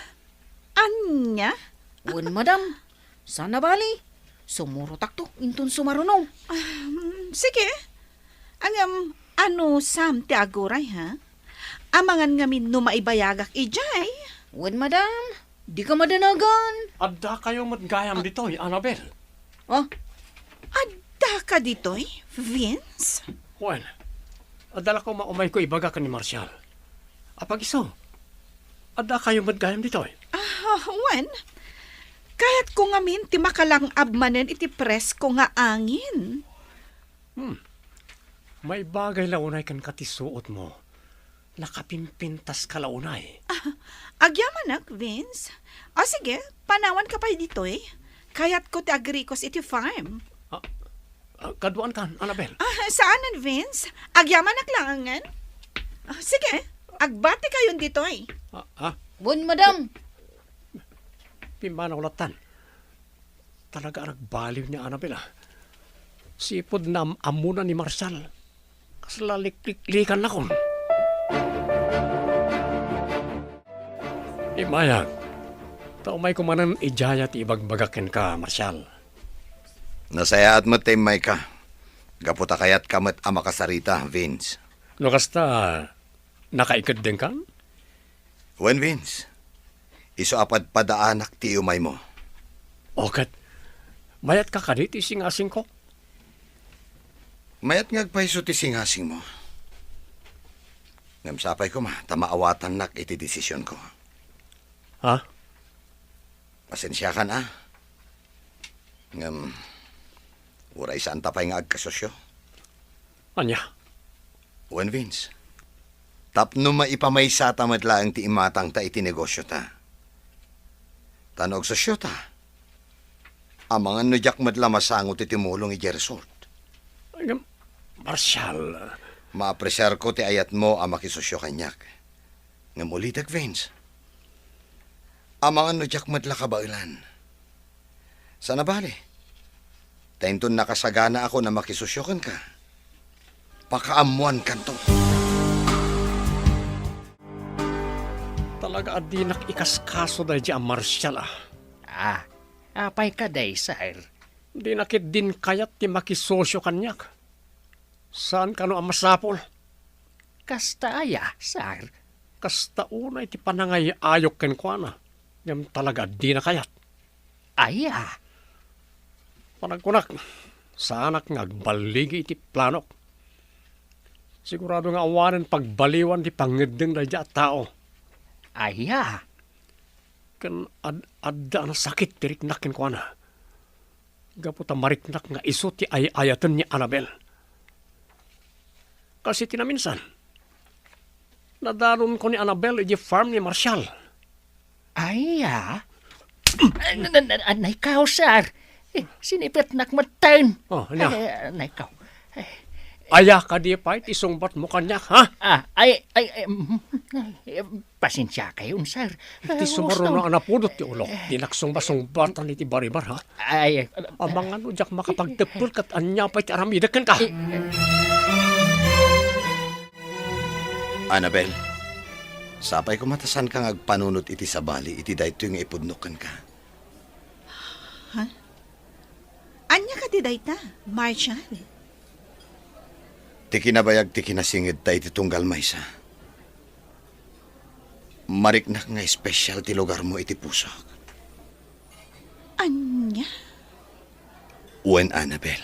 ania? Wen, madam. Saan a bali, sumurotakto inton sumaruno. Ah, mm, sige. Ngem, anusam ti aguray, ha? Amangan ngamin no maibayagak idiay. Wen, madam, dika madanagan. Addakayo met gayam ditoy, Annabel. Ah? Addaka ditoy, Vince? Wen, adda la koma umayko ibaga ken ni Marshall. Apag-isu, addakayo met gayam ditoy? Ah, wen, kayatko ngamin ti makalang-ab manen iti presko nga angin. Hmm. Maibagay la unay kenka ti suotmo. Nakapimpintaska la unay. Ah, agyamanak, Vince. O sige, panawanka pay ditoy. Kayatko ti agrikos iti farm. Ah, ah, kaduaankan, Annabel. Ah, saanen, Vince. Agyamanak laengen. Ah, sige, agbatikayon ditoy. Ah, ah. Wen, madam. Pimmanaw lattan. Talaga a nagbaliw ni Annabel, ah. Sipud naam-ammona ni Marshall. Kasla likliklikanak. Immayak, ta umayko manen idiay ti ibagbagak kenka, Marshall. Nasayaat met ta immayka, gapu ta kayatka met a makasarita, Vince. No kasta, nakaikeddengkan? Wen, Vince. Isu a padpadaanak ti iumaymo. O ket, mayatka kadi ti singasingko? Mayat nga agpayso ti singasingmo. Ngem sapay koma ta maawatannak iti desisionko. Ha? Pasensiakan, a. Ngem, uray saanta pay nga agkasosio? Ania? Wen, Vince, tapno maipamaysata met laeng ti imatangta iti negosiota. Ta no agsosiota, amangan no diak met la masango ti tumulong idiay resort. Ngem, Marshall. Maapresiarko ti ayatmo a makisosio kaniak. Ngem ulitek, Vince, amangan no diak met la kabaelan. Saan a bali, ta inton nakasaganaakon a makisosio kenka, pakaammoankanto. Talaga a dinak ikaskaso daydi a Marshall, a. Ah, apay kadi, sir? Dina ketdin kayat ti makisosio kaniak. Saan kano a masapul? Kasta aya, sir? Kasta unay ti panangay-ayok kenkuana, ngem talaga a dina kayat. Aya? Panagkunak, saanak nga agballigi iti planok. Sigurado nga awanen pagbaliwan ti pangngeddeng daydi a tao. Aya? Ken ad-, adda a nasakit ti riknak kenkuana. Gapu ta mariknak nga isu ti ay-ayaten ni Annabel. Kas iti naminsan, nadanonko ni Annabel idiay farm ni Marshall. Aya? Ay, na, na, na, anay kaw, sir. Eh, sinipetnak metten. Oh, ania? Ay, anay kaw. Ay. Aya kadi pay ti sungbatmo kaniak, ha? Ah, ay, ay, ay, mm, ay, eh, pasensiakayon, sir. Iti sumaruno a napudot ti ulok, dinak sungba-sungbatan iti baribar, ha? Ay, eh, amangan no diak makapagteppel ket ania pay ti aramidek kenka. Eh, Annabel, sapay koma ta saanka nga agpanunot iti sabali iti daytoy nga ipudnok kenka. Ha? Ania kadi dayta, Marshall? Ti kinabayag ti kinasingedta iti tunggal maysa. Mariknak nga espesyal ti lugarmo iti pusok. Ania? Wen, Annabel.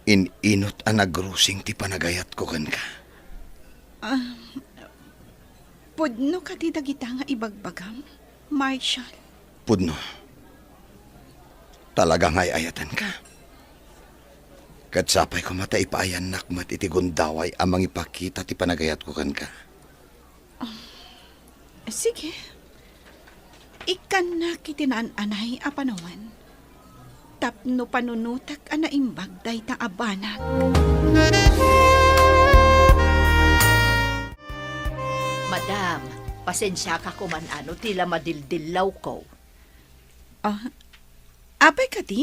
In-inut a nagrusing ti panagayatko kenka. Ah, pudno kadi dagita nga ibagbagam, Marshall? Pudno. Talaga nga ay-ayatenka. Ket sapay koma ta ipaayannak met iti gundaway a mangipakita ti panagayatko kenka. Sige. Ikkannak iti naan-anay a panawen tapno panunotek a naimbag dayta a banag. Madam, pasensiaka koman no ti la madildillawko. Ah, apay kadi?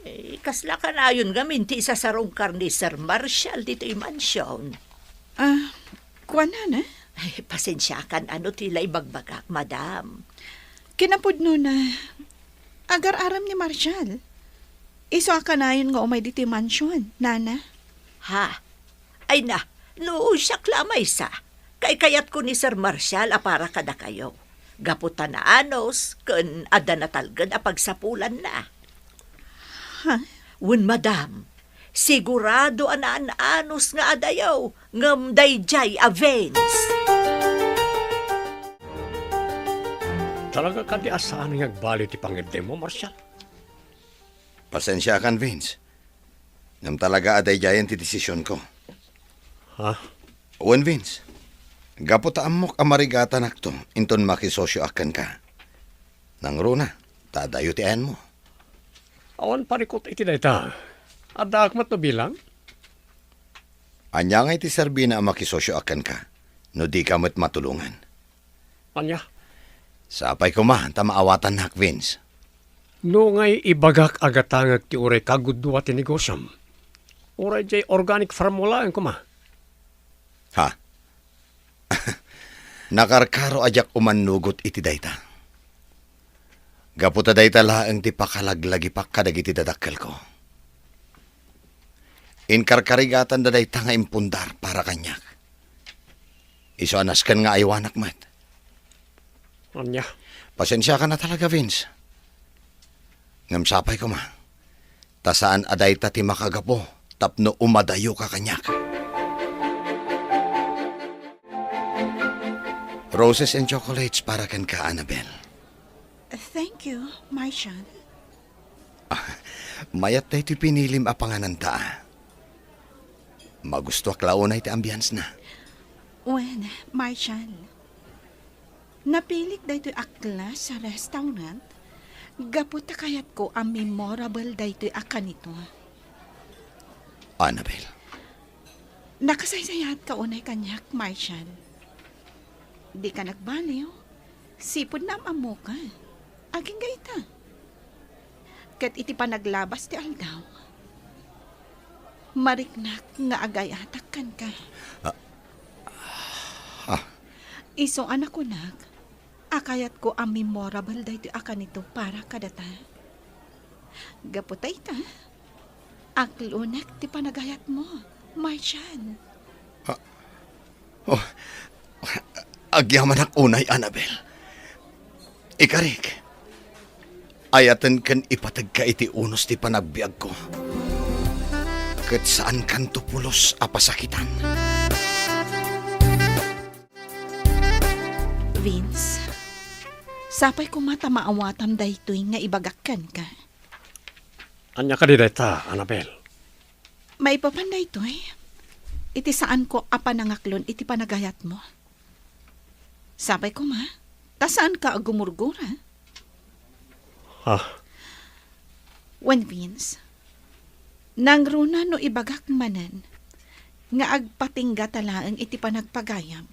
Eh, kasla kanayon ngamin ti isasarungkar ni Sir Marshall ditoy mansion. Ah, kuana na? Ay, pasensiakan no ti la ibagbagak, madam. Kinapudno na, agar-aram ni Marshall. Isu a kanayon nga umay ditoy mansion, nana. Ha? Ay na, no siak la a maysa, kaykayatko ni Sir Marshall a para kadakayo. Gapu ta naanus ken adda natalgen a pagsapulanna. Ha? Wen, madam, sigurado a naan-anus nga adayo, ngem daydiay a Vince. Talaga kadi a saan nga agbali ti pangiddemo, Marshall? Pasensiakan, Vince. Ngem talaga a daydiayen ti desisionko. Ha? Wen, Vince, gapu ta ammok a marigatanakto inton makisosioak kenka. Nangruna, ta adayo ti ayanmo. Awan parikut iti dayta. Addaak met no bilang? Ania ngay ti serbina a makisosioak kenka no dika met matulongan? Ania? Sapay koma ta maawatannak, Vince. No ngay ibagak a gatangek ti uray kagudua ti negosiom, uray diay organic farm mo laeng koma. Ha? Nakarkaro a diak umannugot iti dayta. Gapu ta dayta laeng ti pakalaglagipak kadagiti dadakkelko. Inkarkarigatanda dayta nga impundar para kaniak. Isu a nasken nga aywanak met. Ania? Pasensiakan a talaga, Vince. Ngem sapay koma, ta saan a dayta ti makagapu tapno umadayoka kaniak. Roses and chocolates para kenka, Annabel. Thank you, Marshall. Ah, mayat daytoy pinilim a pangananta, ah. Magustoak la unay ti ambience na. Wen, Marshall, napilik daytoy a class a restaurant gapu ta kayatko a memorable daytoy a kanito. Annabel. Nakasaysayaatka unay kaniak, Marshall. Dika nagbaliw. Sipud naam-ammoka. Agingga ita. Ket iti panaglabas ti aldaw, mariknak nga agayatak kenka. Ah. Ah. Isu a nakunak a kayatko a memorable daytoy a kanito para kadata. Gapu ta ita, aklonek ti panagayatmo, Marshall. Ah. Oh, agyamanak unay, Annabel. Ikarik, ayaten ken ipategka iti unos ti panagbiagko. Ket saankanto pulos a pasakitan. Vince, sapay koma ta maawatam daytoy nga ibagak kenka. Ania kadi dayta, Annabel? Maipapan daytoy iti saanko a panangaklon iti panagayatmo. Sapay koma, ta saanka a gumurgura. Ah. Wen, Vince, nangruna no ibagak manen nga agpatinggata laeng iti panagpagayam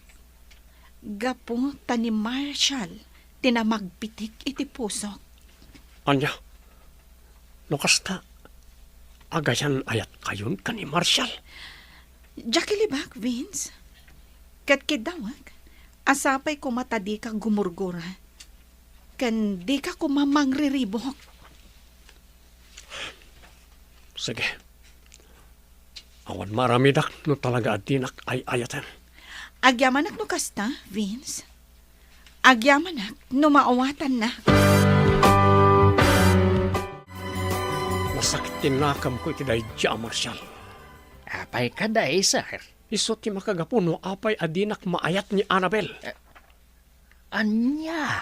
gapu ta ni Marshall ti namagpitik iti pusok. Ania? No kasta, agayan-ayatkayon ken ni Marshall? Diak ilibak, Vince. Ket kiddawek a sapay koma ta dika gumurgura ken dika koma mangriribuk. Sige. Awan maaramidak no talaga a dinak ay-ayaten. Agyamanak no kasta, Vince. Agyamanak no maawatannak. Nasakit ti nakemko iti daydi a Marshall. Apay kadi, sir? Isu ti makagapu no apay a dinak maayat ni Annabel. Eh, ania?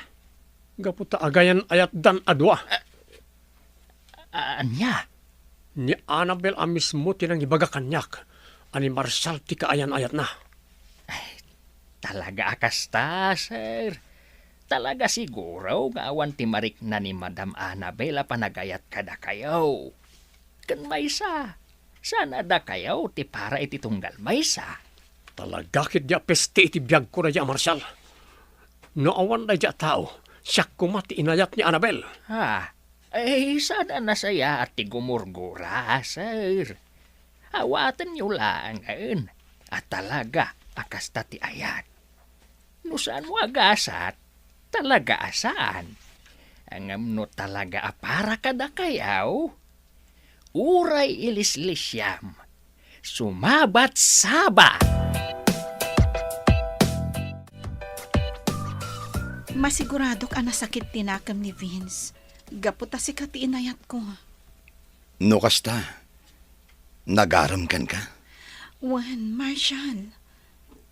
Gapu ta agayan-ayatdan a dua. Eh, ania? Ni Annabel a mismo ti nangibaga kaniak a ni Marshall ti kaayan-ayatna. Ay, talaga a kasta, sir. Talaga siguro nga awan ti marikna ni Madam Annabel a panagayat kadakayo. Ken maysa, saan a dakayo ti para iti tunggal maysa? Talaga ketdi a peste iti biagko daydi a Marshall. No awan daydi a tao, siak koma ti inayat ni Annabel. Ah, ay, saan a nasayaat ti gumurgura, sir. Awatenyo laengen a talaga a kasta ti ayat. No saan mo a gasat, talaga a saan. Ngem no talaga a para kadakayo, uray ilislisiam, sumabat saba! Masiguradok a nasakit ti nakem ni Vince, gapu ta sika ti inayatko. No kasta, nagarem kenka? Wen, Marshall.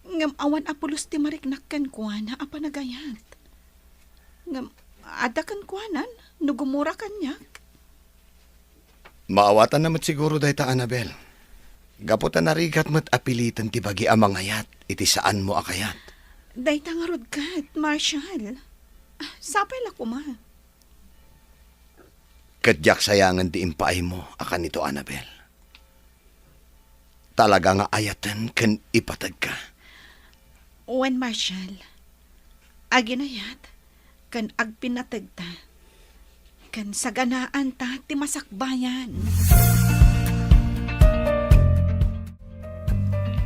Ngem awan a pulos ti mariknak kenkuana a panagayat. Ngem adda kenkuanan no gumura kaniak. Maawatanna met siguro dayta, Annabel. Gapu ta narigat met a piliten ti bagi a mangayat iti saanmo a kayat. Dayta ngarud ket, Marshall. Ah, sapay la koma. Ket diak sayangen ti impaaymo a kanito, Annabel. Talaga nga ayaten ken ipategka. Wen, Marshall, aginayat ken agpinategta, ken saganaanta ti masakbayan.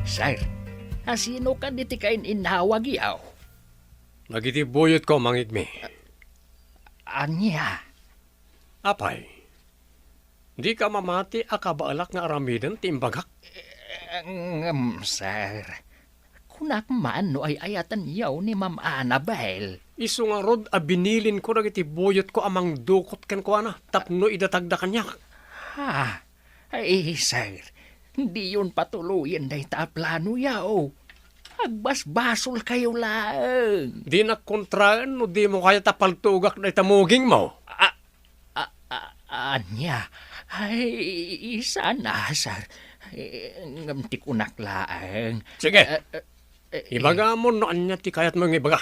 Sir, asino kadi ti kain-innawagyo? Dagiti buyotko, mangigmi. Ania? Apay, dika mamati a kabaelak nga aramiden ti imbagak? Eh, ngem, sir, kunak man no ay-ayatenyo ni Ma'am Annabel. Isu ngarud a binilinko dagiti buyotko a mangdukot kenkuana tapno idatagda kaniak. Ha? Ay, sir, diyon patuloyen dayta a planoyo. Agbasbasolkayo laeng. Dinak kontraen no dimo kayat a paltugak dayta mugingmo. A, a, a, ania? Ay, saan a, sir. Eh, ngem ti kunak laeng. Sige. Eh, eh, eh, ibagamon no ania ti kayatmo nga ibaga.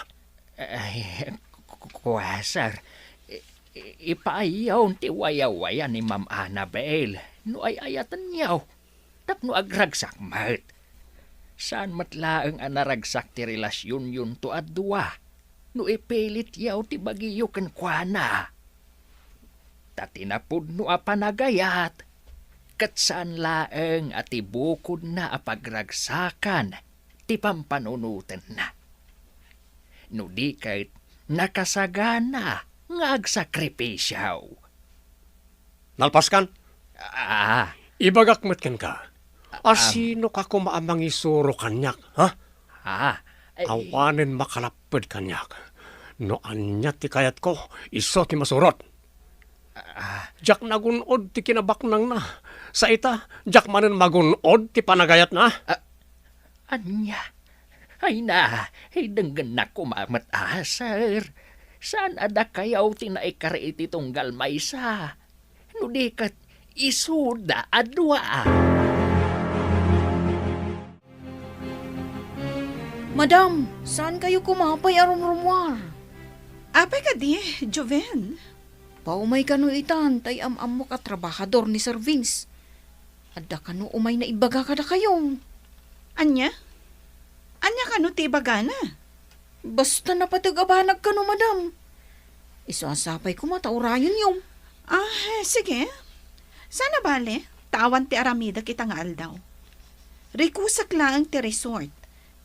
Ay, ku-, ku-, kua, sir. I-, i-, ipaayyo ti wayawaya ni Ma'am Annabel no ay-ayatenyo tapno agragsak met. Saan met laeng a naragsak ti relasionyon to a dua no ipilityo ti bagiyo kenkuana. Ta ti napudno a panagayat, ket saan laeng a ti bukodna a pagragsakan ti pampanunotenna. No di ket, nakasagana nga agsakripisio. Nalpaskan? Ah. Ibagak met kenka. Am. Asinoka koma a mangisuro kaniak, ha? Ah. Ay. Awanen makalapped kaniak. No ania ti kayatko, isu ti masurot. Ah. Diak nagun-od ti kinabaknangna. Sa ita, diak manen magun-od ti panagayatna. Ah. Ania? Ay na, ay denggennak koma met a, sir. Saan a dakayo ti naikari iti tunggal maysa? No di ket, isuda a dua. Madam, saan kayo koma pay a rumrumuar? Apay kadi, Joven? Paumay kano itan, tay am-ammok a trabahador ni Sir Vince. Adda kano umay naibaga kadakayo. Ania? Ania kano ti ibagana? Basta napateg a banag kano, madam. Isu a sapay koma ta urayenyo. Ah, sige. Saan a bale, ta awan ti aramidek ita nga aldaw. Rikusek laeng ti resort.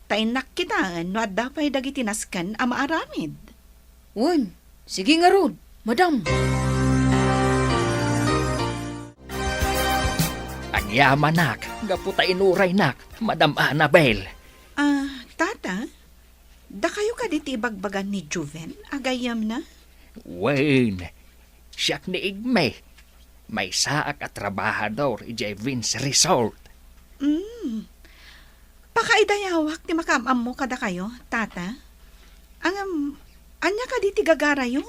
Ta innak kitaen no adda pay dagiti nasken a maaramid. Wen, sige ngarud, madam. Agyamanak, gapu ta inuraynak, Madam Annabel. Ah, tata, dakayo kadi ti ibagbaga ni Joven a gayyemna? Wen, siak ni Igme. Maysaak a trabahador idiay Vince Resort. Mm. Pakaidayawak ti makaam-ammo kadakayo, tata. Ngem, ania kadi ti gagarayo?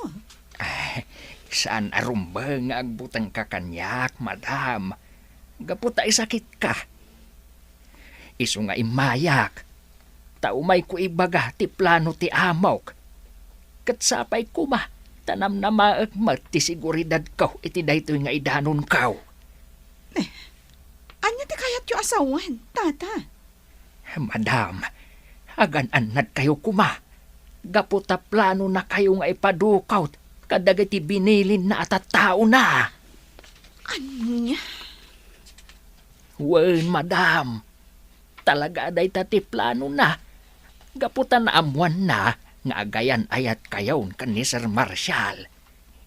Ay, saan a rumbeng nga agbutengka kaniak, madam. gapu ta isakitka. Isu nga immayak, ta umayko ibaga ti plano ti amok. Ket sapay koma ta namnamaek met ti seguridadko iti daytoy nga idanonko. Eh, ania ti kayatyo a sawen, Tata? Madam, agan-annadkayo koma, gapu ta planonakayo nga ipadukot kadagiti binilinna a tattaona. Ania? Wen, madam. Talaga a dayta ti planona. Gapu ta naammoanna nga agayan-ayatkayon ken ni Sir Marshall.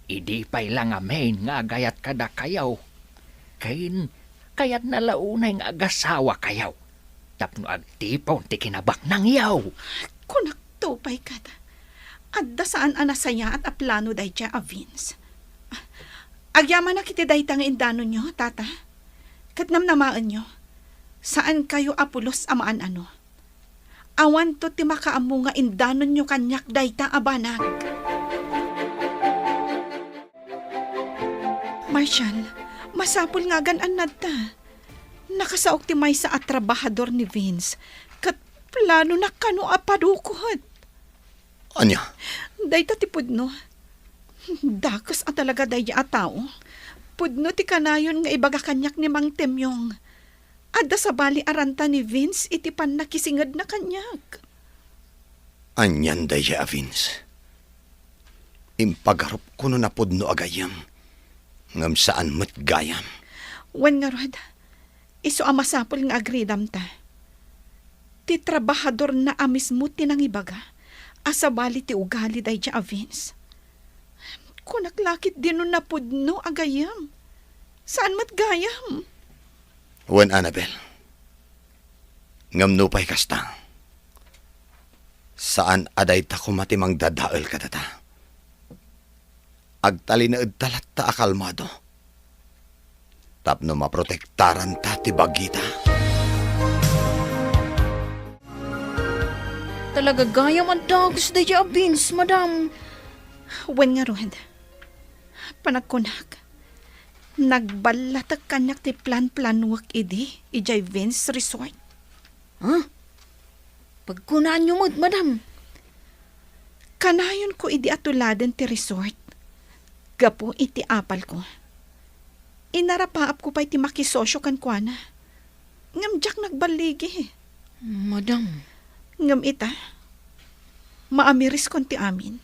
Idi pay la ngamin nga agayat kadakayo, ken kayatna la unay nga agasawakayo tapno agtipon ti kinabaknangyo. Kunakto pay ket, adda saan a nasayaat a plano daydiay a Vince. Agyamanak iti dayta nga indanonyo, Tata. Ket namnamaenyo, saankayo a pulos a maan-ano. Awanto ti makaammo nga indanonyo kaniak dayta a banag. Marshall, masapul nga agan-annadta. Nakasaok ti maysa a trabahador ni Vince, ket planona kano a padukot. Ania? Dayta ti pudno. Dakes a talaga daydiay a tao. Pudno ti kanayon nga ibaga kaniak ni Mang Temyong. Adda sabali a ranta ni Vince iti pannakisingedna kaniak. Anian daydiay a Vince? Impagarupko no napudno a gayyem, ngem saan met gayam. Wen ngarud, isu a masapul nga agridamta. Ti trabahadorna a mismo ti nangibaga a sabali ti ugali daydiay a Vince. Kunak la ketdi no napudno a gayyem. Saan met gayam. Wen, Annabel. Ngem nupay kasta, saan a dayta koma ti mangdadael kadata. Agtalinaedta latta a kalmado tapno maprotektaranta ti bagita. Talaga gayam a dakes daydiay a Vince, madam. Wen ngarud, panagkunak, nagballatek kaniak ti plan-planuek idi idiay Vince Resort. Ha? Pagkunaanyo met, madam. Kanayonko idi a tuladen ti resort gapu iti apalko. Inarapaapko pay ti makisosio kenkuana. Ngem diak nagballigi. Madam. Ngem ita, maamireskon ti amin.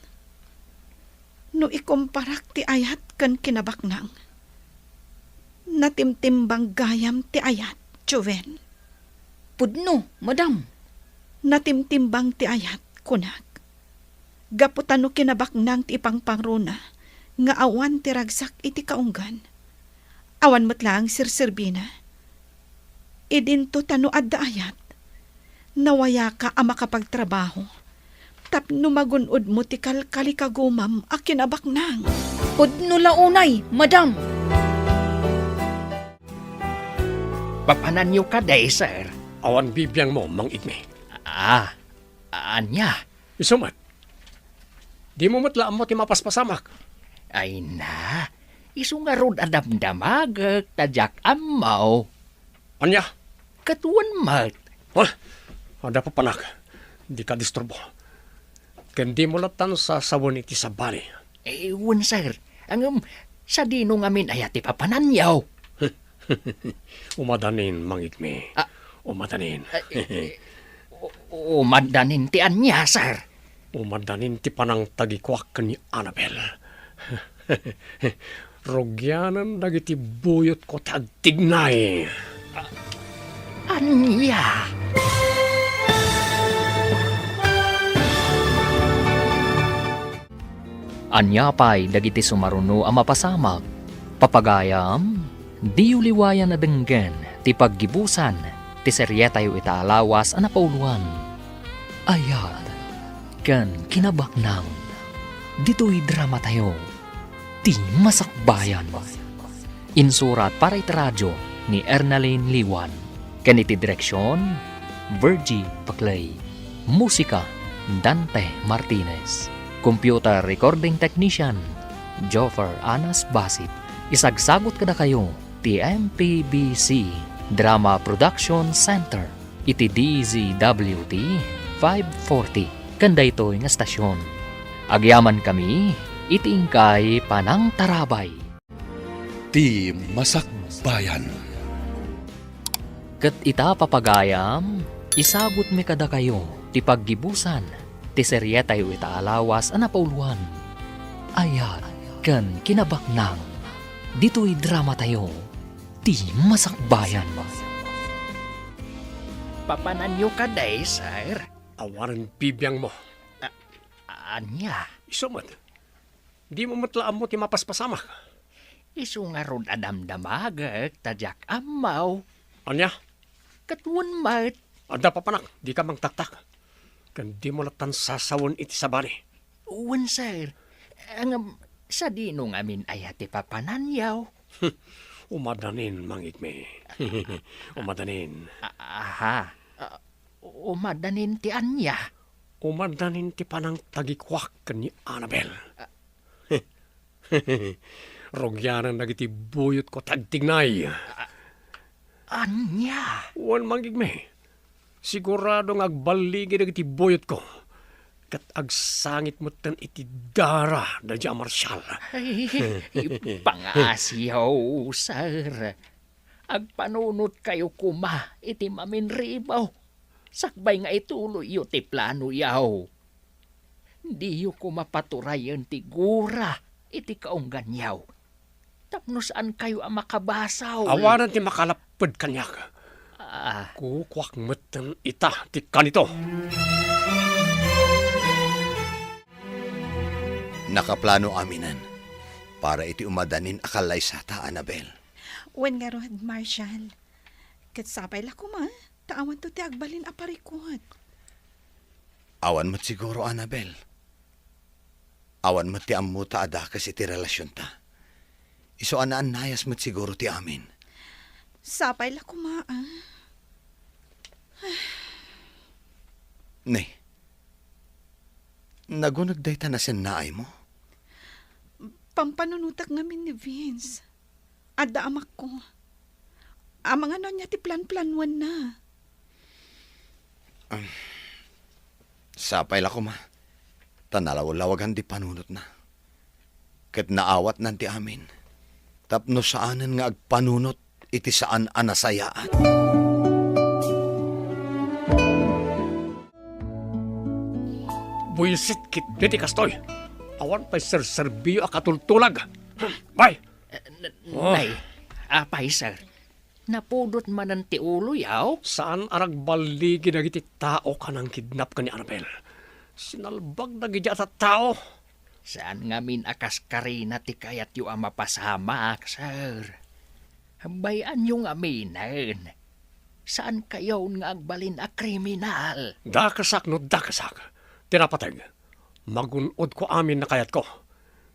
No ikumparak ti ayat ken kinabaknang, natimtimbang gayam ti ayat, Joven. Pudno, madam. Natimtimbang ti ayat, kunak. Gapu ta no kinabaknang ti ipangpangruna nga awan ti ragsak iti kaunggan, awan met laeng serserbina. Idinto ta no adda ayat, nawayaka a makapagtrabaho tapno magun-odmo ti kalkalikagumam a kinabaknang. Pudno la unay, madam. Papananyo kadi, sir? Awan bibiangmo, Mang Igme. Ah, ania? Isu met. Dimo met la ammo ti mapaspasamak. Ay na, isu ngarud a damdamagek ta diak ammo. Ania? Ket wen met. Ha? Adda papanak. Dika disturbo. Ken dimo lattan sasawen iti sabali. Eh, wen, sir. Ngem, sadino ngamin aya ti papananyo? Umadanin, Mang Igme. Ah. Umadanin. Ah, eh, eh, u-, umadanin ti ania, sir? Umadanin ti panangtagikuak ken ni Annabel. Rugianen dagiti buyotko ti agtignay. Ania? Ania pay dagiti sumaruno a mapasamak? Papagayam, diyo liwayan a denggen ti paggibusan ti serietayo ita a lawas a napauloan, Ayat ken Kinabaknang. Ditoy dramatayo, ti Masakbayan. Insurat para iti radio ni Ernalyn Liwan, ken iti direksion, Virgie Paclay. Musika, Dante Martinez. Computer recording technician, Joffer Anas Basit. Isagsagut kadakayo ti M P B C Drama Production Center iti D Z W T five forty ken daytoy nga stasyon. Agyamankami iti inkay panangtarabay. Ti Masakbayan. Ket ita, papagayam, isagutmi kadakayo ti paggibusan ti serietayo ita a lawas a napauluan, Ayat ken Kinabaknang, ditoy dramatayo, Ti Masakbayan. Papananyo kadi, sir? Awanen bibiangmo. A-, ania? Isu met. Dimo met la ammo ti mapaspasamak. Isu ngarud a damdamagek ta diak ammo. Ania? Ket wen met. Adda papanak, dika mangtaktak. Ken dimo lattan sasawen iti sabali. Wen, sir. Ngem, sadino ngamin aya ti papananyo? Umadanin, mangigmi. Umadanin. A-, aha. A, umadanin ti ania? Umadanin ti panangtagikuak ken ni Annabel. Rugianan dagiti buyotko ti agtignay. A-, ania? Wen, mangigmi. Sigurado nga agballigi dagiti buyotko. Ket agsangit metten iti dara daydiay a Marshal. Ay, pangasiyo, sir. Agpanunotkayo koma iti maminribo, sakbay nga ituloyyo ti planoyo. Diyo koma paturayen ti gura iti kaungganyo, tapno saankayo a makabasol. Awanen ti makalapped kaniak. Ah. Kukuak metten ita ti kanito. Nakaplano aminen para iti umadanin a kallaysata, Annabel. Wen ngarud, Marshal. Ket sapay la koma, ta awanto ti agbalin a parikut. Awan met siguro, Annabel. Awan met ti ammota a dakes iti relasionta. Isu a naannayas met siguro ti amin. Sapay la koma, ah. Ne, naguneg dayta nasennaaymo? Pampanunotak ngamin ni Vince. Adda amakko. Amangan no ania ti planplanuenna. Sapay la koma, ta nalawlawagan ti panunotna. Ket naawatnan ti amin, tapno saanen nga agpanunot iti saan a nasayaat. Buisit ketdi ti kastoy. Awan pay serserbiyo a katultulag. Bay! Eh, n-, Oh. Nay, apay, sir? Napudot manen ti uloyo? Saan a nagballigi dagiti tao a nangkidnap ken ni Annabel. Sinalbag dagiti a tattao. Saan ngamin a kaskarina ti kayatyo a mapasamak, sir. Bay-anyo ngaminen. Saankayon nga agbalin a kriminal. Dakesak no dakesak. Ti napateg. Magun-odko amin a kayatko.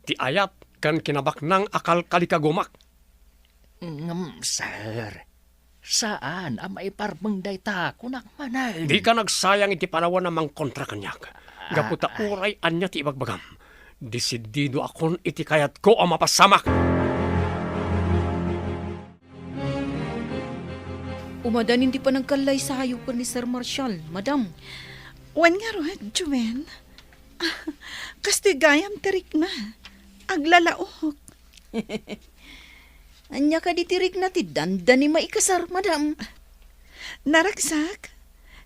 Ti ayat ken kinabaknang a kalkalikagumak. Ngem, sir, saan a maiparbeng dayta, kunak manen. Dika nagsayang iti panawen a mangkontra kaniak. Ah, gapu ta ah. Uray ania ti ibagbagam, desididokon iti kayatko a mapasamak. Umadanin ti panagkallaysayo ken ni Sir Marshal, madam. Wen ngarud, Joven. Kastoy gayam ti rikna. Aglalaok. Ania kadi ti rikna ti dandani maikasar, madam? Naragsak,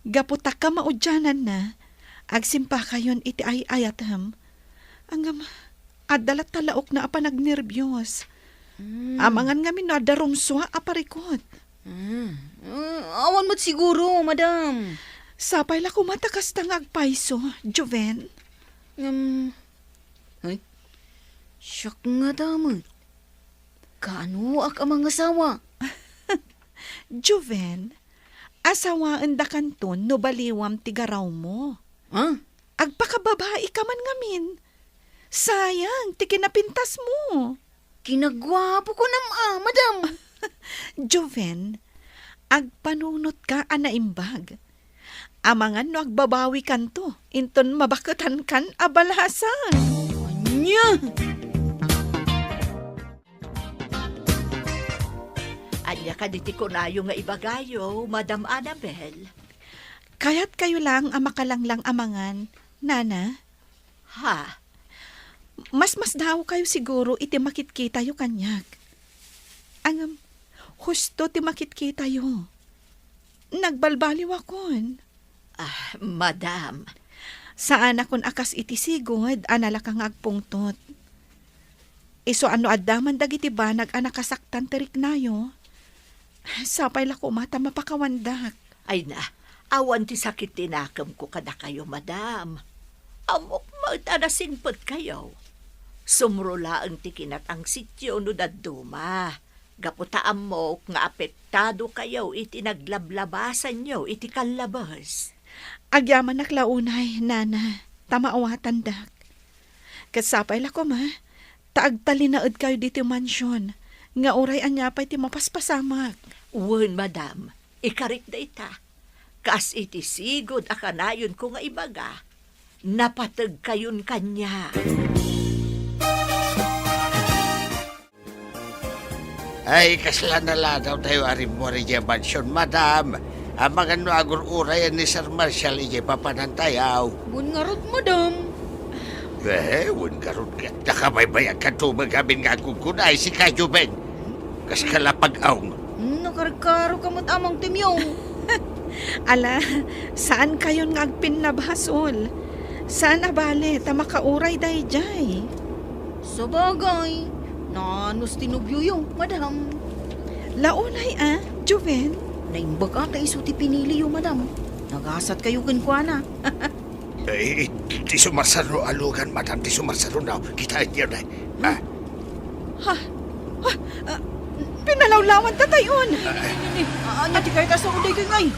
gapu ta kamaudiananna, agsimpakayon iti ay-ayatem. Ngem, adda latta laokna a panagnerbios. Mm. Amangan ngamin no adda rumsua a parikut. Mm. Eh, awan met siguro, madam. Sapay la koma ta kasta nga agpayso, Joven. Ngem, ay, siak ngata met. Kaanoak a mangasawa? Joven, asawaendakanto no baliwam ti garawmo. Ha? Agpakababaika man ngamin. Sayang ti kinapintasmo. Kinaguapo kunam a, madam. Joven, agpanunotka a naimbag. Amangan no agbabawikanto inton mabaketankan a balasan. Ania? Ania kadi ti kunayo nga ibagayo, Madam Annabel? Kayatkayo lang a makalanglang a mangan, Nana? Ha? Mas masdaawkayo siguro iti makitkitayo kaniak. Ngem, husto ti makitkitayo. Nagbalbaliwakon. Ah, madam. Saanakon a kas iti sigud a nalaka nga agpungtot. Isu a no adda man dagiti banag a nakasaktan ti riknayo, sapay la koma ta mapakawandak. Ay na, awan ti sakit ti nakemko kadakayo, madam. Ammok met a nasingpetkayo. Sumro laeng ti kinatangsityo no dadduma. Gapu ta ammok nga apektado kayo iti naglablabasanyo iti kallabes. Agyamanak la unay, Nana, ta maawatandak. Ket sapay la koma, ta agtalinaedkayo ditoy mansion, nga uray ania pay ti mapaspasamak. Wen, madam, ikarik dayta. Kas iti sigud a kanayonko nga ibaga, napategkayon kaniak. Ay, kasla naladawtayo a rimmuar idiay mansion, madam. Amangan no agur-urayan ni Sir Marshall idiay papanantayo. Wen ngarud, madam. Eh, wen ngarud nga. Nakabaybayagkan tumeng amin nga agkunkuna, ay, sika, Joven. Kaska la pag-awngen. Hmm, nakarkaroka met, Amang Timyong. Ala, saankayon nga agpinnabasol. Saan a bale ta makauray daydiay. Sabagay, naanus ti nobioyo, madam. Launay a, Joven? Naimbag a ta isu ti piniliyo, madam. Nagasatkayo kenkuana. Eh, ti sumarsaro a lugan, madam, ti sumarsaro na. Kitaenyo na. Ah. Ha? Ha? Ah, pinalawlawan ta tayon. Ah, ah. Ania ti kayat a sao daytoy ngay?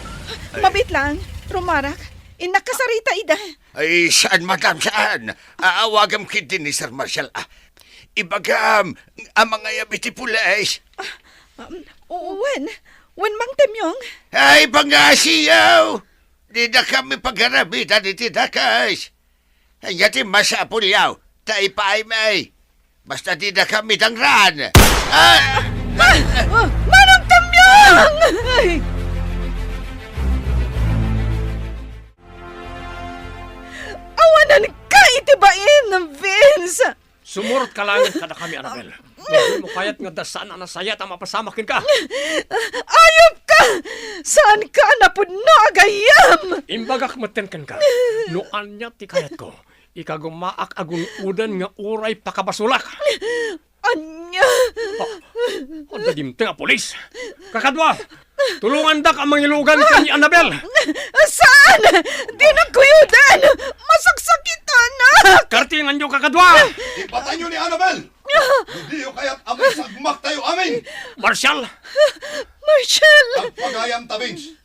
Ay. Mabit lang, rumarak. Innak kasarita ida. Ay, saan, madam, saan? Aawagam ketdi ni Sir Marshall, ah. Ibagam a mangayab iti pulis. Ah, um, wen, wen, Mang Temyong. Ay, pangasiyaw! Didakami pagarabidan iti dakes. Ania ti masapulyo, ta ipaaymi. Basta didakami dangran. Ah! Ah! Ah! Manong Temyong! Ay! Awananka iti bain, Vince! Sumurotka laeng kadakami, Annabel. No dimo kayat nga adda saan a nasayaat a mapasamak kenka. Ayupka! Saanka a napudno a gayyem! Imbagak metten kenka, no ania ti kayatko, ikagumaak a gun-oden nga uray pakabasolak. Ania? Ha? Adda dimteng a pulis. Kakadua, tulongandak a mangilugan ken ni Annabel. Saan? Dinak kuyoden! Masaksakitanak! Kartinganyo, kakadua! Ipatayyo ni Annabel! No diyo kayat a maisagmaktayo amin! Marshall! Marshall! Agpagayamta, Vince.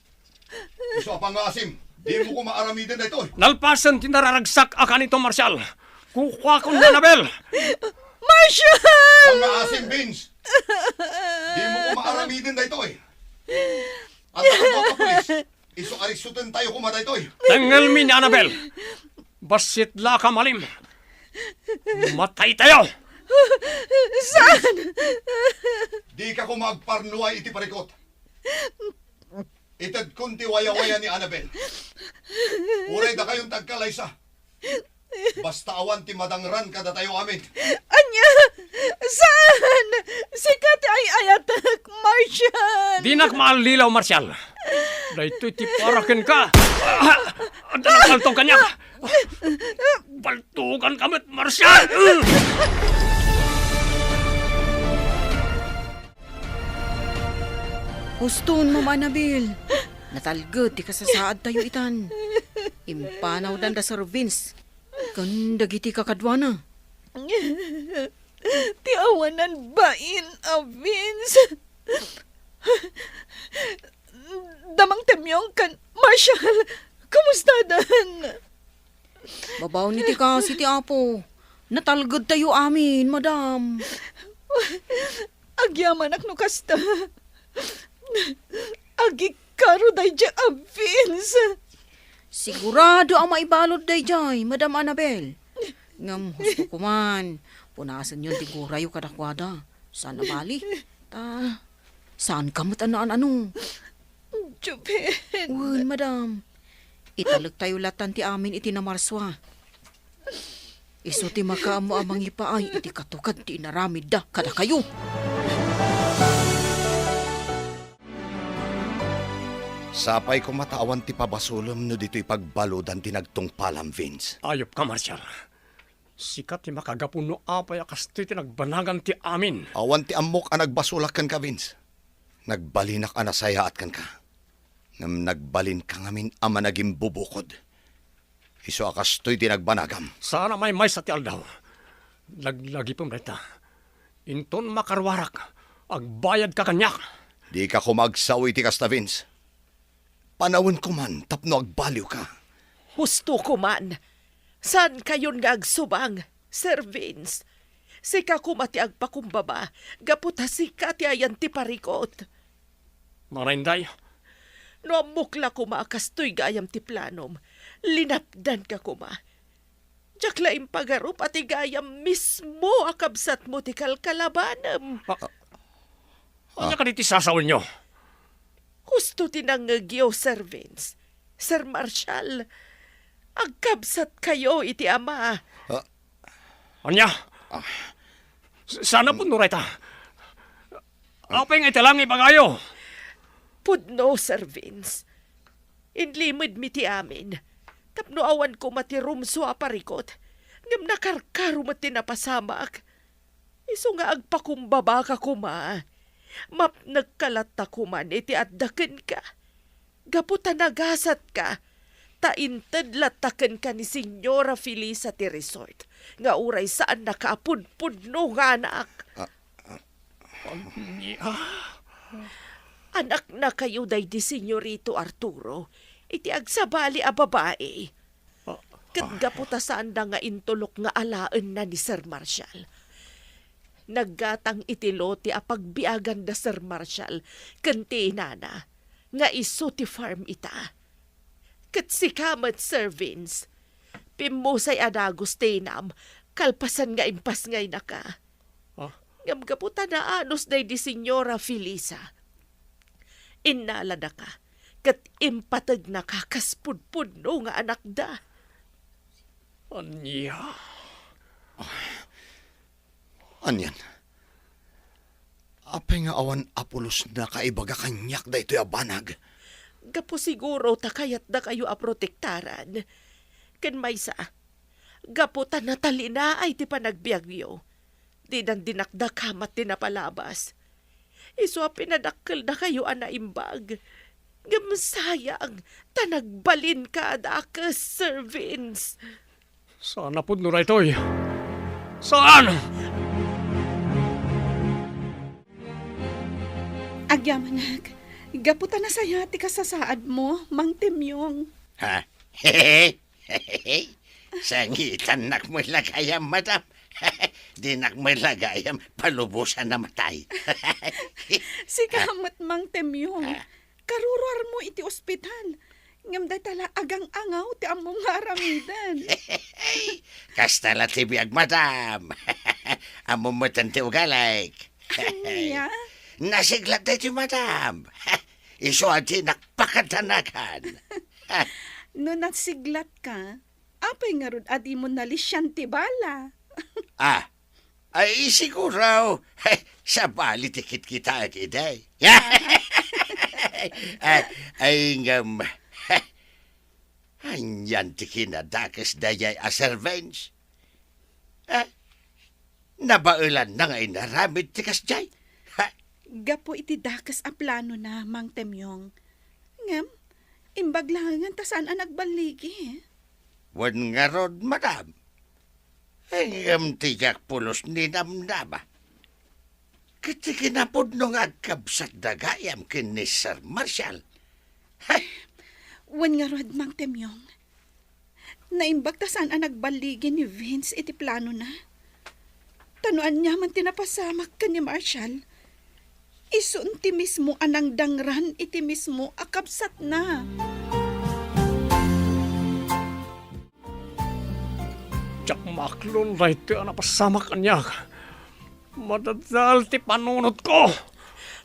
Isu a pangngaasim, dimo koma aramiden daytoy. Nalpasen ti nararagsak a kanito, Marshall. Kukuakon ni Annabel. Marshall! Pangngaasim, Vince. Dimo koma aramiden daytoy. Adda kano a pulis. Isu a riksutentayo koma daytoy. Tengelmi ni Annabel. Bassit la ka malim. Mataytayo. Saan? Dika koma agparnuay iti parikut. Itedkon ti wayawaya ni Annabel. Uray dakayon ti agkalaysa. Basta awan ti madangran kadatayo amin. Ania? Saan? Sika ti ay-ayatek, Marshall! Dinak maallilaw, Marshall. Daytoy ti para kenka. Ah, adda nagpaltog kaniak. Paltoganka met, Marshall! Huston, Ma'am Annabel. Natalged ti kasasaadtayo itan. Impanawdan da Sir Vince ken dagiti kakaduana. Ti awanan bain a Vince. Damang Temyong ken Marshall, kumustadan? Babaen iti kaasi ti Apo, natalgedtayo amin, madam. Agyamanak no kasta. Agikaro daydiay a Vince. Sigurado a maibalud daydiay, Madam Annabel. Ngem husto koman, punasenyon ti gurayo kadakuada. Saan a bali. Ta, Saanka met a naan-ano. Jubin. Wen, madam. Italektayo latan ti amin iti namarsua. Isu ti makaammo a mangipaay iti katukad ti inaramidda kadakayo. Sapay koma ta awan ti pabasolem no ditoy pagbaludan ti nagtungpalam, Vince. Ayupka, Marshal. Sika ti makagapu no apay a kastoy ti nagbanagan ti amin. Awan ti ammok a nagbasolak kenka, Vince. Nagbalinak a nasayaat kenka. Ngem nagbalinka ngamin a managimbubukod. Isu a kastoy ti nagbanagam. Saan a maymaysa ti aldaw. Laglagipem dayta. Inton makaruarak, agbayadka kaniak. Dika koma agsao iti kasta, Vince. Panawenko man tapno agbaliwka. Husto koman. Saankayon nga agsubang, Sir Vince. Sika koma ti agpakumbaba, gapu ta sika ti ayan ti parikot. Mara, Inday. No ammok la koma a kastoy gayam ti planom, linapdanka koma. Diak la impagarup a ti gayam mismo a kabsatmo ti kalkalabanem. Ah, ania kadi ti sasawenyo? Husto ti nangngegyo, Sir Vince. Sir Marshall, agkabsatkayo iti ama. Ah. Ania? Ah. S-, saan a pudno dayta? Apay nga ita la nga ibagayo? Pudno, Sir Vince. Inlimedmi ti amin. Tapno awan koma ti rumsua a parikot, ngem nakarkaro met ti napasamak. Isu nga agpakumbabaka koma. Mapnekka latta koman iti adda kenka. Gapu ta nagasatka, ta inted latta kenka ni Señora Felisa ti resort, nga uray saannaka a pudpudno nga anak. Ah, ah. Ania? Anaknakayo daydi Señorito Arturo, iti agsabali a babai. Ah, ket ah. Gapu ta saanda nga intulok nga alaenna ni Sir Marshall. Naggatang iti lote a pagbiagan da Sir Marshall ken ti inana, nga isu ti farm ita. Ket sika met, Sir Vince, pimmusay a dagus ti inam kalpasan nga impasngaynaka. Ah? Ngem gapu ta naanus daydi Señora Felisa, innaladaka ket impategnaka kas pudpudno nga anakda. Ania? Anian? Apay nga awan a pulosna kaibaga kaniak daytoy a banag? Gapu siguro ta kayatdakayo a protektaran. Ken maysa, gapu ta natalinaay ti panagbiagyo, dinan dinakdakamat ti napalabas. Isu a pinadakkeldakayo a naimbag. Ngem sayang, ta nagbalinka a dakes, Sir Vince. Saan a pudno daytoy. Saan! Agyamanak, gapu ta nasayaat ti kasasaadmo, Mang Temyong. Ha? Sangitannak met la gayam, madam. Dinak met la gayam palubosan a matay. Sika met, Mang Temyong. Ah. Karuruarmo iti ospital. Ngem dayta la agang-angaw ti ammom nga aramiden. Kasta la ti biag, madam. Ammom met ti ugalik. Ania? Nasiglat daytoy, madam. Isu a dinak pakadanagan. No nasiglatka, apay ngarud a dimo nalisian ti bala? Ah, ay, siguro, sabali ti kitkitaek idi. Ay, ay, ngem, anian ti kinadakes daydiay a servants? Ah, nabaelanna nga inaramid ti kasdiay. Ha? Gapu iti dakes a planona, Mang Temyong. Ngem, imbag laengen ta saan a nagballigi. Wen ngarud, madam. Ngem ti diak pulos ni namnama. Ket ti kinapudno nga agkabsatda gayam ken ni Sir Marshall. Hay! Wen ngarud, Mang Temyong. Naimbag ta saan a nagballigi ni Vince iti planona. Ta no aniaman ti napasamak ken ni Marshall, isun ti mismo a nangdangran iti mismo a kabsatna. Diak maaklon daytoy a napasamak kaniak. Madadal ti panunotko.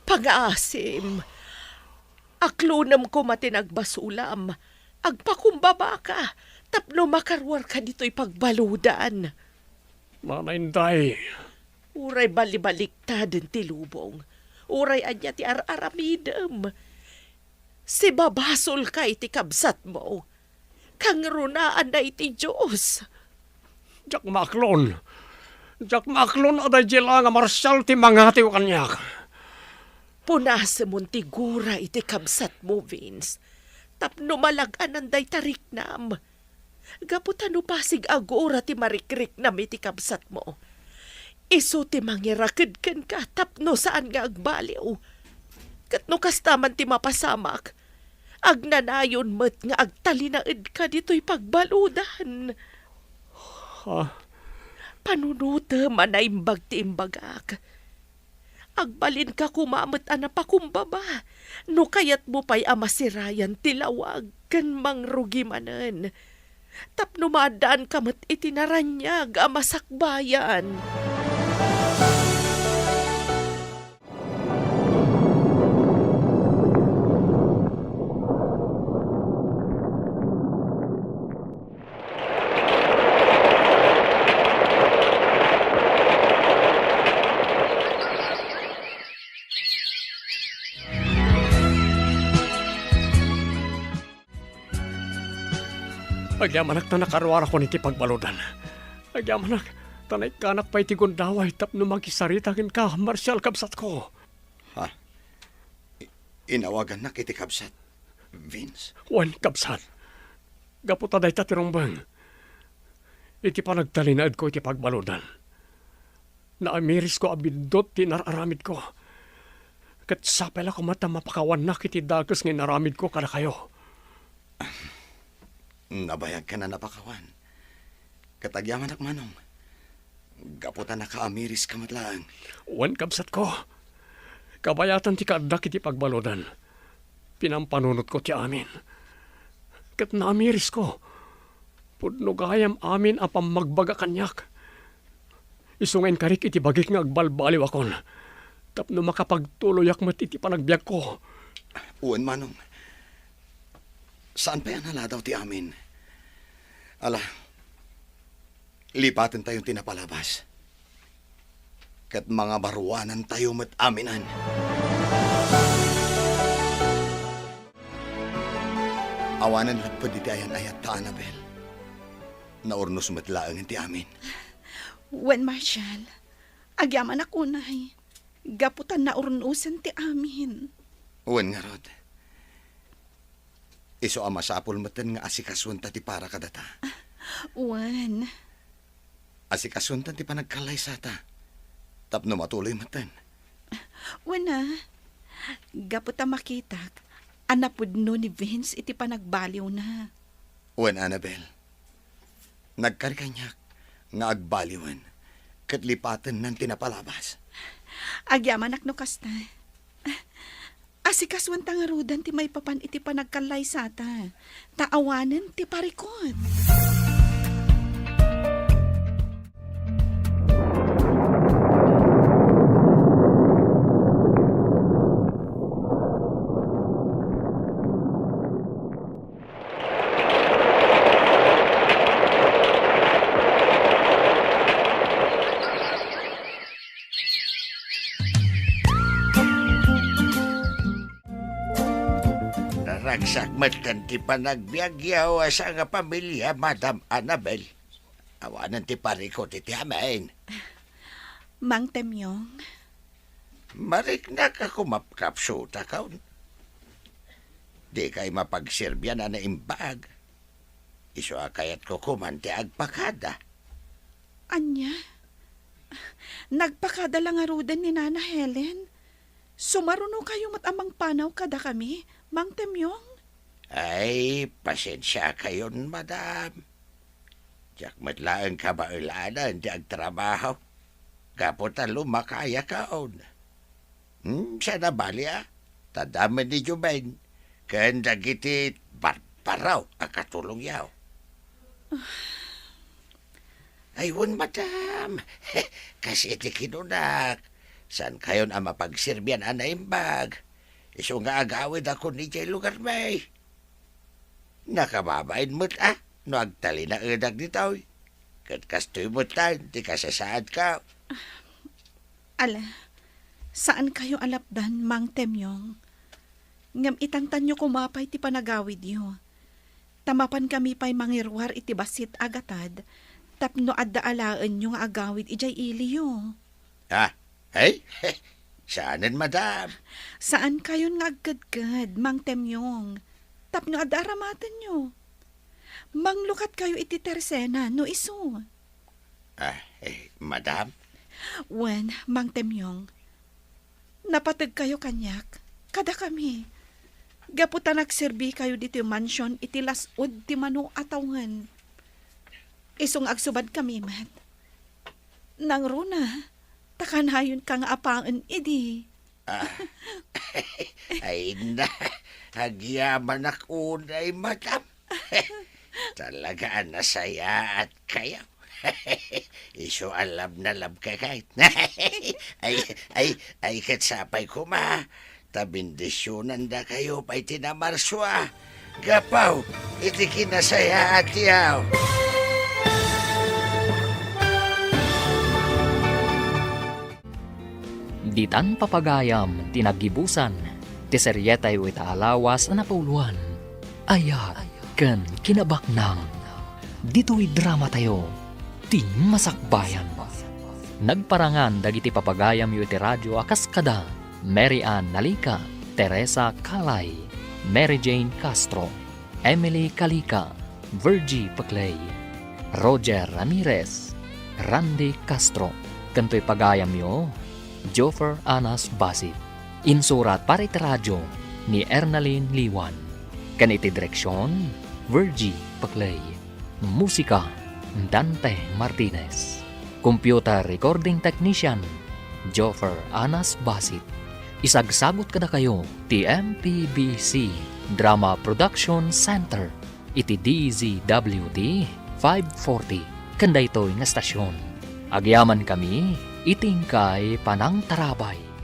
Pangaasim, aklonem koma ti nagbasulam. Agpakumbabaka tapno makaruarka ditoy pagbaludan. Mana, Inday. Uray balibaliktad ti lubong, uray ania ti ar-aramidem, sibabasolka iti kabsatmo. Kangrunaanna iti Dios. Diak maaklon. Diak maaklon a daydiay la nga Marshal ti mangatiw kaniak. Punasemon ti gura iti kabsatmo, Vince, tapno malag-anan dayta riknam. Gapu ta no pasig a gura ti marikriknam iti kabsatmo, isu ti mangiraked kenka tapno saan nga agbaliw. Ket no kasta man ti mapasamak, agnanayon met nga agtalinaedka ditoy pagbaludan. Ha? Panunotem a naimbag ti imbagak. Agbalinka koma met a napakumbaba no kayatmo pay a masirayan ti lawag ken mangrugi manen, tapno maaddaanka met iti naraniag a masakbayan. Agyamanak ta nakaruarakon iti pagbaludan. Agyamanak ta naikkanak pay ti gundaway tapno makisarita kenka, Marshal, kabsatko. Ha? I-, inawagannak iti kabsat, Vince? Wen, kabsat. Gapu ta dayta ti rumbeng iti panagtalinaedko iti pagbaludan. Naamirisko a biddut ti inar-aramidko. Ket sapay la koma ta mapakawannak iti dakes nga inaramidko kadakayo. Nabayagkan a napakawan. Ket agyamanak, Manong, gapu ta nakaamiriska met laeng. Wen, kabsatko, kabayatan ti kaaddak iti pagbaludan, pinampanunotko ti amin. Ket naamirisko. Pudno gayam amin a pammagbaga kaniak. Isu nga inkarik iti bagik nga agbalbaliwakon tapno makapagtuloyak met iti panagbiagko. Wen, Manong. Saan pay a naladaw ti amin. Ala, lipatentayon ti napalabas. Ket mangabaruanantayo met aminen. Awanen lapped iti ayan-ayatta, Annabel. Naurnos met laengen ti amin. Wen, Marshal, agyamanak unay, gapu ta naurnosen ti amin. Wen ngarud, isu a masapul metten nga asikasuenta ti para kadata. Wen. Asikasuenta ti panagkallaysata tapno matuloy metten. Wen a, gapu ta makitak a napudno ni Vince iti panagbaliwna. Wen, Annabel, nagkari kaniak nga agbaliwen ket lipatennan ti napalabas. Agyamanak no kasta. Asikasuenta ngaruden ti maipapan iti panagkallaysata, ta awanen ti parikut. Naragsak metten ti panagbiagyo a sangapamilia, Madam Annabel. Awanen ti parikut iti amin. Mang Temyong. Mariknak a kumapkapsutakon. Dikay mapagserbian a naimbag. Isu a kayatko koman ti agpakada. Ania? Nagpakada la ngaruden ni Nana Helen? Sumarunokayo met a mangpanaw kadakami, Mang Temyong? Ay, pasensiakayon, madam. Diak met laeng kabaelanen ti agtrabaho, gapu ta lumakayakon. Hmm, saan a bali a, ta daamen ni Joven ken dagiti barbaraw a katulongyo. Ay, wen, madam. Kas iti kinunak, Saankayon a mapagserbian a naimbag? Isu nga agawidakon idiay lugarmi. Nakababain met a no agtalinaedak ditoy. Ket kastoy met laeng ti kasasaadko. Ala, saankayo a lapdan, Mang Temyong. Ngem itangtanyo koma pay ti panagawidyo. Ta mapankami pay mangiruar iti bassit a gatad tapno adda alaenyo nga agawid idiay iliyo. Ah, ay? Saanen, madam. Saankayon nga agkedked, Mang Temyong, tapno adda aramatenyo. Manglukatkayo iti tersena no isu. Ah, eh, madam? Wen, Mang Temyong, napategkayo kaniak, kadakami. Gapu ta nagserbikayo ditoy mansion iti las-ud ti mano a tawen. Isu nga agsubadkami met. Nangruna, ta kanayonka nga apaen idi. Ah, ay na, agyamanak unay, madam. Talaga a nasayaatkayo. Isu a love na love ka kay. Ay, ay, ay, ket sapay koma. Ta bendisionandakayo pay ti namarsua. Gapu iti kinasayaatyo. Ditan papagayam ti naggibusan ti serietayo ita a lawas a napauluan, Ayat ken Kinabaknang. Ditoy dramatayo, ti masakbayan. Nagparangan dagiti papagayamyo iti radio a kas kada Mary Ann Nalica, Teresa Calay, Mary Jane Castro, Emily Calica, Virgie Peclay, Roger Ramirez, Randy Castro, ken toy pagayamyo, Joffer Anas Basit. Insurat para iti radio ni Ernalyn Liwan. Ken iti direksion, Virgie Peclay. Musika, Dante Martinez. Computer recording technician, Joffer Anas Basit. Isagsagut kadakayo ti M P B C Drama Production Center iti D Z W T five forty ken daytoy nga estasion. Agyamankami iti inkay panangtarabay.